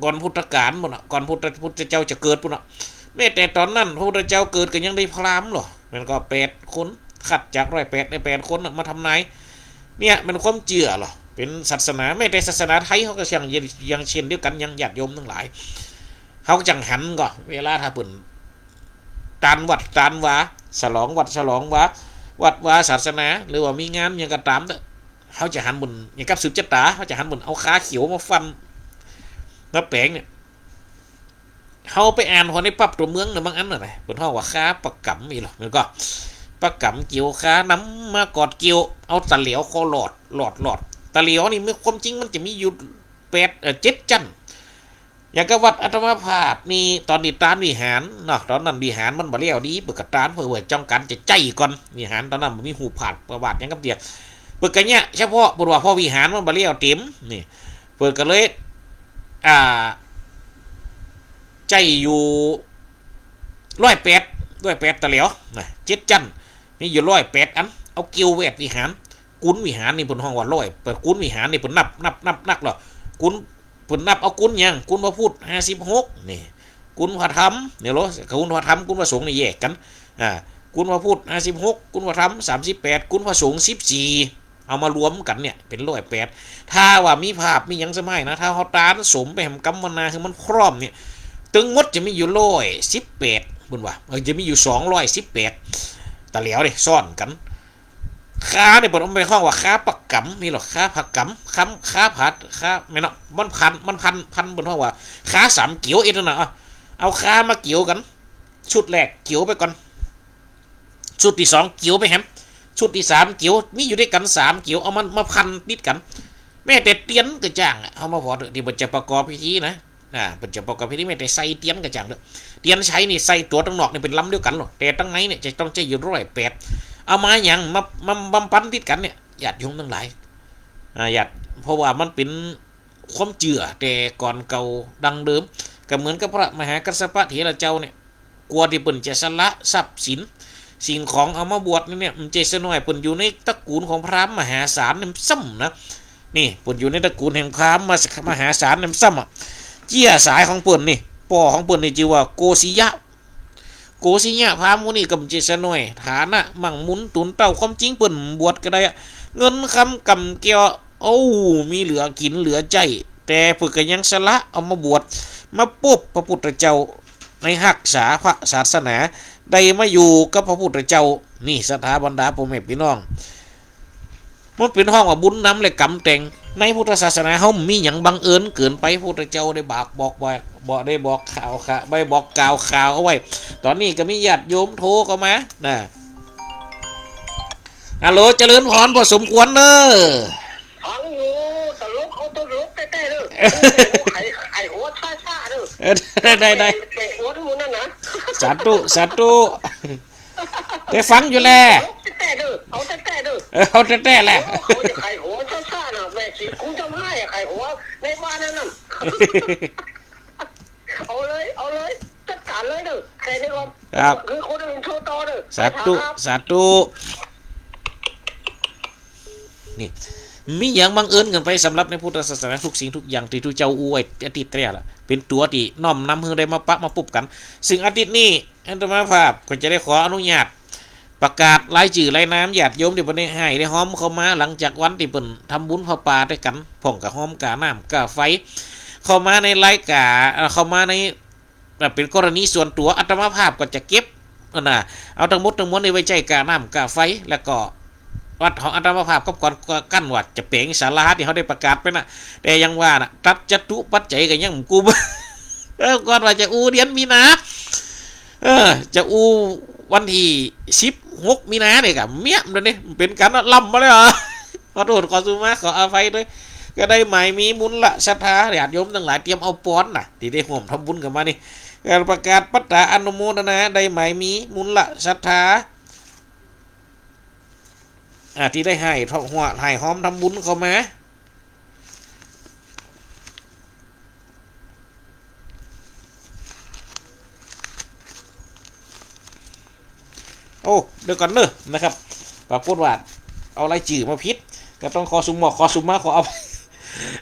ก่อนพุทธกาลปู้นน่ะ ก่อนพุทธ- พุทธเจ้าจะเกิดปู้นน่ะ แม้แต่ต๋อนนั้นพระพุทธเจ้าเกิดก็ยังได้พราหมณ์หรอ มันก็แปดคน คัดจากร้อยแปดได้แปดคนน่ะ มาทำนาย เนี่ย มันความเจื้อหรอ เป๋นศาสนา แม้แต่ศาสนาไทยเขาก็ยัง ยังเช่นเดียวกั๋น ยังญาติโยมตังหลาย เขาจั่งหันก่อ เวลาถ้าเปิ้น ตานวัดตานวา ฉลองวัดฉลองวา วัดวาศาสนา หรือว่ามีงานหยังก็ต๋ามเต๊อะ เขาจะหันเปิ้น อย่างกับสืบจะต๋า เขาจะหันเปิ้นเอาคาเขียวมาฟั่น มาแป๋งเนี่ย เฮาไปอ่านหัวในปั๊บตั๋วเมืองเนี่ย บางอันน่ะนะ เปิ้นฮ้องว่าคาประกำอี้ลอ มันก็ ประกำเกี่ยวคานำมากอดเกี่ยว เอาตะแหลวคอหลอด หลอด หลอด ตะแหลวนี่มีความจริงมันจะมีอยู่แปด เอ่อ เจ็ดจั้น อย่างกับวัดอาตมาภาพนี่ ต๋อนนี้ตานวิหารเนาะ ต๋อนนั้นวิหารมันบ่แล้วดี เปิ้นก็ตาน เปิ้นว่าจ้องกั๋นจะใจ๊ก่อน วิหารต๋อนนั้นบ่มีฮูปภาพประวัติหยังกำเตื้อ เปิ้นก็เยียะเฉพาะ เปิ้นว่าเพราะวิหารมันบ่แล้วเต็มนี่ เปิ้นก็เลย อ่า ใจ๊อยู่ร้อยแปด ร้อยแปดตะแหลวนะ เจ็ดจั้น มีอยู่ร้อยแปดอัน เอาเกี่ยวแวดวิหาร กุนวิหารนี่เปิ้นฮ้องว่าร้อย เปิ้นกุนวิหารนี่เปิ้นนับ นับ นับ นักลอ กุน เปิ้นนับเอากุนหยัง กุนพระพุทธห้าสิบหกนี่ กุนพระธรรมเนี่ยลอ กุนพระธรรม กุนพระสงฆ์นี่แยกกั๋น อ่า กุนพระพุทธห้าสิบหก กุนพระธรรมสามสิบแปด กุนพระสงฆ์สิบสี่ เอามารวมกั๋นเนี่ยเป๋นร้อยแปด ถ้าว่ามีภาพมีหยังสมัยนะ ถ้าเฮาตานสมไปแหมกำมะนาคือมันพร้อมเนี่ย ตึงหมดจะมีอยู่ร้อยสิบแปด เปิ้นว่า เออ จะมีอยู่สองร้อยสิบแปดตะแหลวเด้ ซ้อนกั๋น คาเนี่ยเปิ้นเอาไปฮ้องว่าคาประกำอี้ลอ คาประกำ คำ คาผัด คา แม่นเนาะ มันพัน มันพัน พัน เปิ้นฮ้องว่าคาสามเกี่ยวอี้นั่นน่ะ เอา เอาคามาเกี่ยวกั๋น ชุดแรกเกี่ยวไปก่อน ชุดตี้สองเกี่ยวไปแหม ชุดตี้สามเกี่ยว มีอยู่ตวยกั๋นสามเกี่ยว เอามันมาพันติดกั๋น แม้แต่เตียนก็จ้างอะ เฮามาผ่อเถอะ ตี้เปิ้นจะประกอบพิธีนะ อ่า เปิ้นจะประกอบพิธี แม้แต่ใส่เตียนก็จ้างเถอะ เตียนใสนี่ใส่ตั๋วตังนอกนี่เป๋นลำเดียวกั๋นลอ แต่ตังในเนี่ยจะต้องใจ๊อยู่ร้อยแปด เอามาหยัง มา มา มาพันติดกั๋นเนี่ย ญาติโยมตังหลาย อ่า ญาติ เพราะว่ามันเป๋นความเจื้อแต่ก่อนเก่าดั้งเดิม ก็เหมือนกับพระมหากัสสปะเถระเจ้าเนี่ย กว่าตี้เปิ้นจะสละทรัพย์สิน สิ่งของเอามาบวชนี่เนี่ย บ่ใจ้ซะน้อย เปิ้นอยู่ในตระกูลของพราหมณ์มหาศาลเนี่ยซ้ำนะ นี่ เปิ้นอยู่ในตระกูลแห่งพราหมณ์มหาศาลเนี่ยซ้ำอะ เจื้อสายของเปิ้นนี่ ป้อของเปิ้นนี่จื้อว่าโกสิยะ โกสิยะพราหมณ์หมู่นี้ก็บ่ใจ้ซะน้อย ฐานะมั่งมูลตูนเต้า ความจริงเปิ้นบวชก็ได้อะ เงินคำก่ำแก้ว โอ้ มีเหลือกิ๋นเหลือใจ๊ แต่เปิ้นก็ยังสละเอามาบวช มาปบพระพุทธเจ้า ในฮักษาพระศาสนา ได้มาอยู่กับพระพุทธเจ้า นี่ศรัทธาบรรดาป้อแม่ปี้น้อง มันเป๋นฮ้องว่าบุญนำและกรรมแต่ง ในพุทธศาสนาเฮาบ่มีหยังบังเอิญเกินไป พุทธเจ้าได้บอก บอก บอก บอก ได้บอกข่าว ข่าว ได้บอกกล่าวข่าวเอาไว้ ต๋อนนี้ก็มีญาติโยมโทรเข้ามานะ ฮัลโหล เจริญพร พอสมควรเน้อ ฟังอยู่ ตลก เอาตลกแต๊ๆ เน้อ ไข ไขหัวซ่าๆ เน้อ เออ ได้ ได้ ได้ แขกหัวทุกมื้อนั่นนะ สาธุ สาธุ ได้ฟังอยู่แล เอาแต๊ๆ เน้อ เอาแต๊ๆ เน้อ เออ เอาแต๊ๆ แหละ โอ้ เขาจะไขหัวซ่าๆ น่ะ แม่ชีคงจะไม่ให้ไขหัวในบ้านนั่นน่ะ เอาเลย เอาเลย จัดการเลยเน้อ แค่นี้ก่อน ครับ คือคนอื่นโทรต่อเน้อ สาธุ ครับ สาธุ นี่ บ่มีหยังบังเอิญเกินไป สำหรับในพุทธศาสนา ทุกสิ่งทุกอย่างตี้ตุ๊เจ้าอู้ไว้อาทิตย์แรกละ เป๋นตั๋วตี้น้อมนำหื้อได้มาปะมาปบกั๋น ซึ่งอาทิตย์นี้อาตมาภาพก็จะได้ขออนุญาตประกาศรายจื้อรายนามญาติโยมตี้เปิ้นได้ฮ่ายได้ฮอมเข้ามา หลังจากวันตี้เปิ้นทำบุญผ้าป่าตวยกั๋น พ่องกับฮอมก้าน้ำก้าไฟ เข้ามาในรายก๋าน เอ่อ เข้ามาใน แต่เป๋นกรณีส่วนตั๋ว อาตมาภาพก็จะเก็บ อันน่ะ เอาตังหมดตังมวลนี้ไว้ใจ๊ก้าน้ำก้าไฟ แล้วก็วัดของอาตมาภาพก็ก่อน ก็กั้นว่าจะแป๋งศาลาตี้เฮาได้ประกาศไปน่ะ แต่ยังว่าน่ะ ตั๊ดจตุปัจจัยก็ยังบ่กุม เออ ก่อนว่าจะอู้เดือนมีนา เออ จะอู้วันตี้สิบหกมีนานี่ก็เมี้ยมเดี๋ยวนี้ เป๋นก๋านล้ำมาแล้ว ขอโต้ษขอสุมาขออภัยตวย ก็ได้หมายมีมูลศรัทธาญาติโยมตังหลายเตรียมเอาปอนน่ะ ตี้ได้ฮ่วมทำบุญกั๋นมานี่ ก็ประกาศปัตตาอนุโมทนา ได้หมายมีมูลศรัทธา อ่า ตี้ได้ฮ่าย ฮ่ายฮอมทำบุญเข้ามา โอ้ เดี๋ยวก่อนเน้อนะครับ ปรากฏว่าเอารายจื้อมาผิด ก็ต้องขอสุมาขอสุมาขออภัย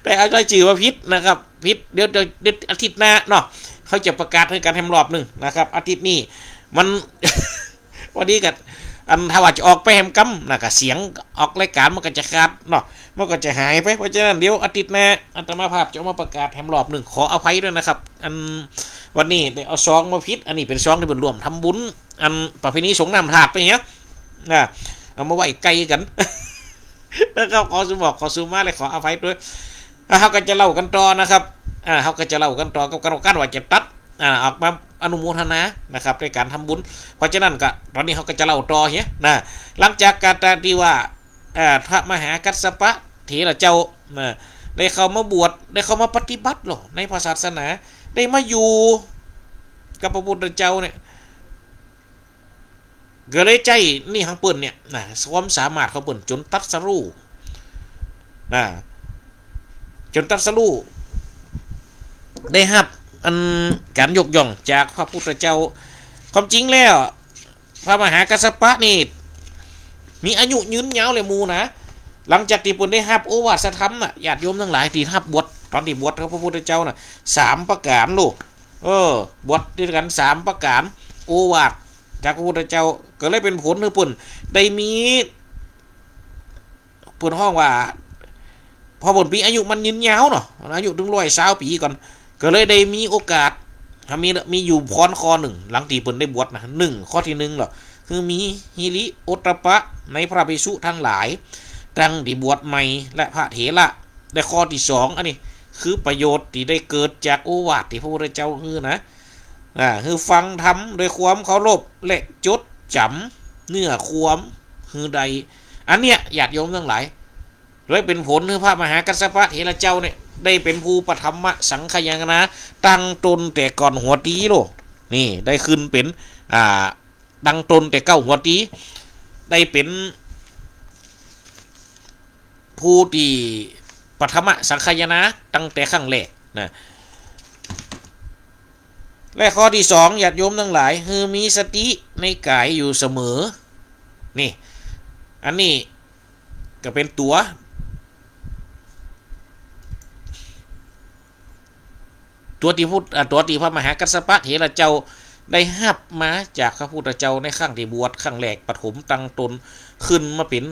ได้เอารายจื้อมาผิดนะครับ ผิด เดี๋ยว เดี๋ยว เดี๋ยวอาทิตย์หน้าเนาะ เขาจะประกาศหื้อกั๋นแหมรอบนึ่งนะครับ อาทิตย์นี้มัน พอดีกับ อันถ้าว่าจะออกไปแหมกำน่ะ ก็เสียงออกรายก๋านมันก็จะขาดเนาะ มันก็จะหายไป เพราะฉะนั้นเดี๋ยวอาทิตย์หน้าอาตมาภาพจะเอามาประกาศแหมรอบนึ่ง ขออภัยตวยนะครับ อันวันนี้ได้เอาซองมาผิด อันนี้เป๋นซองตี้เปิ้นร่วมทำบุญ อันประเพณีสรงน้ำธาตุไปเนี่ย นะ เอามาไว้ใก้กั๋น แล้วก็ขอสุมาขอสุมาและขออภัยตวย อ่ะ เฮาก็จะเล่ากั๋นต่อนะครับ อ่า เฮาก็จะเล่ากั๋นต่อกับก๋านว่าจะตั๊ด อ่า ออกมาอนุโมทนานะครับ ในก๋านทำบุญ เพราะฉะนั้นก็ ต๋อนนี้เฮาก็จะเล่าต่อเหียนะ หลังจากก๋านตี้ว่า อ่า พระมหากัสสปะเถระเจ้านะ ได้เข้ามาบวช ได้เข้ามาปฏิบัติลอในพระศาสนา ได้มาอยู่กับพระพุทธเจ้าเนี่ย ก็เลยใจ๊นี่ของเปิ้นเนี่ยนะ ความสามารถของเปิ้นจ๋นตรัสรู้นะ จ๋นตรัสรู้ ได้ฮับอันก๋านยกย่องจากพระพุทธเจ้า ความจริงแล้ว พระมหากัสสปะนี่ มีอายุยืนยาวเลยหมู่นะ หลังจากตี้เปิ้นได้ฮับโอวาทธรรมน่ะ ญาติโยมตังหลายตี้ฮับบวช ต๋อนตี้บวชกับพระพุทธเจ้าน่ะ สามประก๋านลูก เออ บวชด้วยกั๋นสามประก๋าน โอวาทจากพระพุทธเจ้า ก็เลยเป๋นผลหื้อเปิ้นได้มี เปิ้นฮ้องว่า พอเปิ้นมีอายุมันยืนยาวเนาะ อายุเถิงร้อยซาวปี๋ก่อน ก็เลยได้มีโอกาส มี มีอยู่พรข้อนึ่ง หลังตี้เปิ้นได้บวชนะ นึ่ง ข้อตี้นึ่งเนาะ คือมีหิริโอตตัปปะในพระภิกษุตังหลาย ตังตี้บวชใหม่และพระเถระ และข้อตี้สอง อันนี้คือประโยชน์ตี้ได้เกิดจากโอวาทตี้พระพุทธเจ้าหื้อนะ อ่า คือฟังธรรมด้วยความเคารพและจดจ๋ำเนื้อความหื้อได้ อันเนี้ยญาติโยมตังหลาย เลยเป๋นผลหื้อพระมหากัสสปะเถระเจ้าเนี่ย ได้เป๋นผู้ปฐมสังฆายนา ตั้งตนแต่ก้าวหัวตี๋โล นี่ ได้ขึ้นเป๋น อ่า ตั้งตนแต่ก้าวหัวตี๋ ได้เป๋นผู้ตี้ปฐมสังฆายนาตั้งแต่ครั้งแรกนะ และข้อตี้สอง ญาติโยมตังหลาย คือมีสติในก๋ายอยู่เสมอ นี่ อันนี้ก็เป๋นตั๋ว ตั๋วตี้พุทธ อ่า ตั๋วตี้พระมหากัสสปะเถระเจ้าได้ฮับมาจากพระพุทธเจ้าในครั้งตี้บวชครั้งแรก ปฐมตั้งตนขึ้นมาเป๋น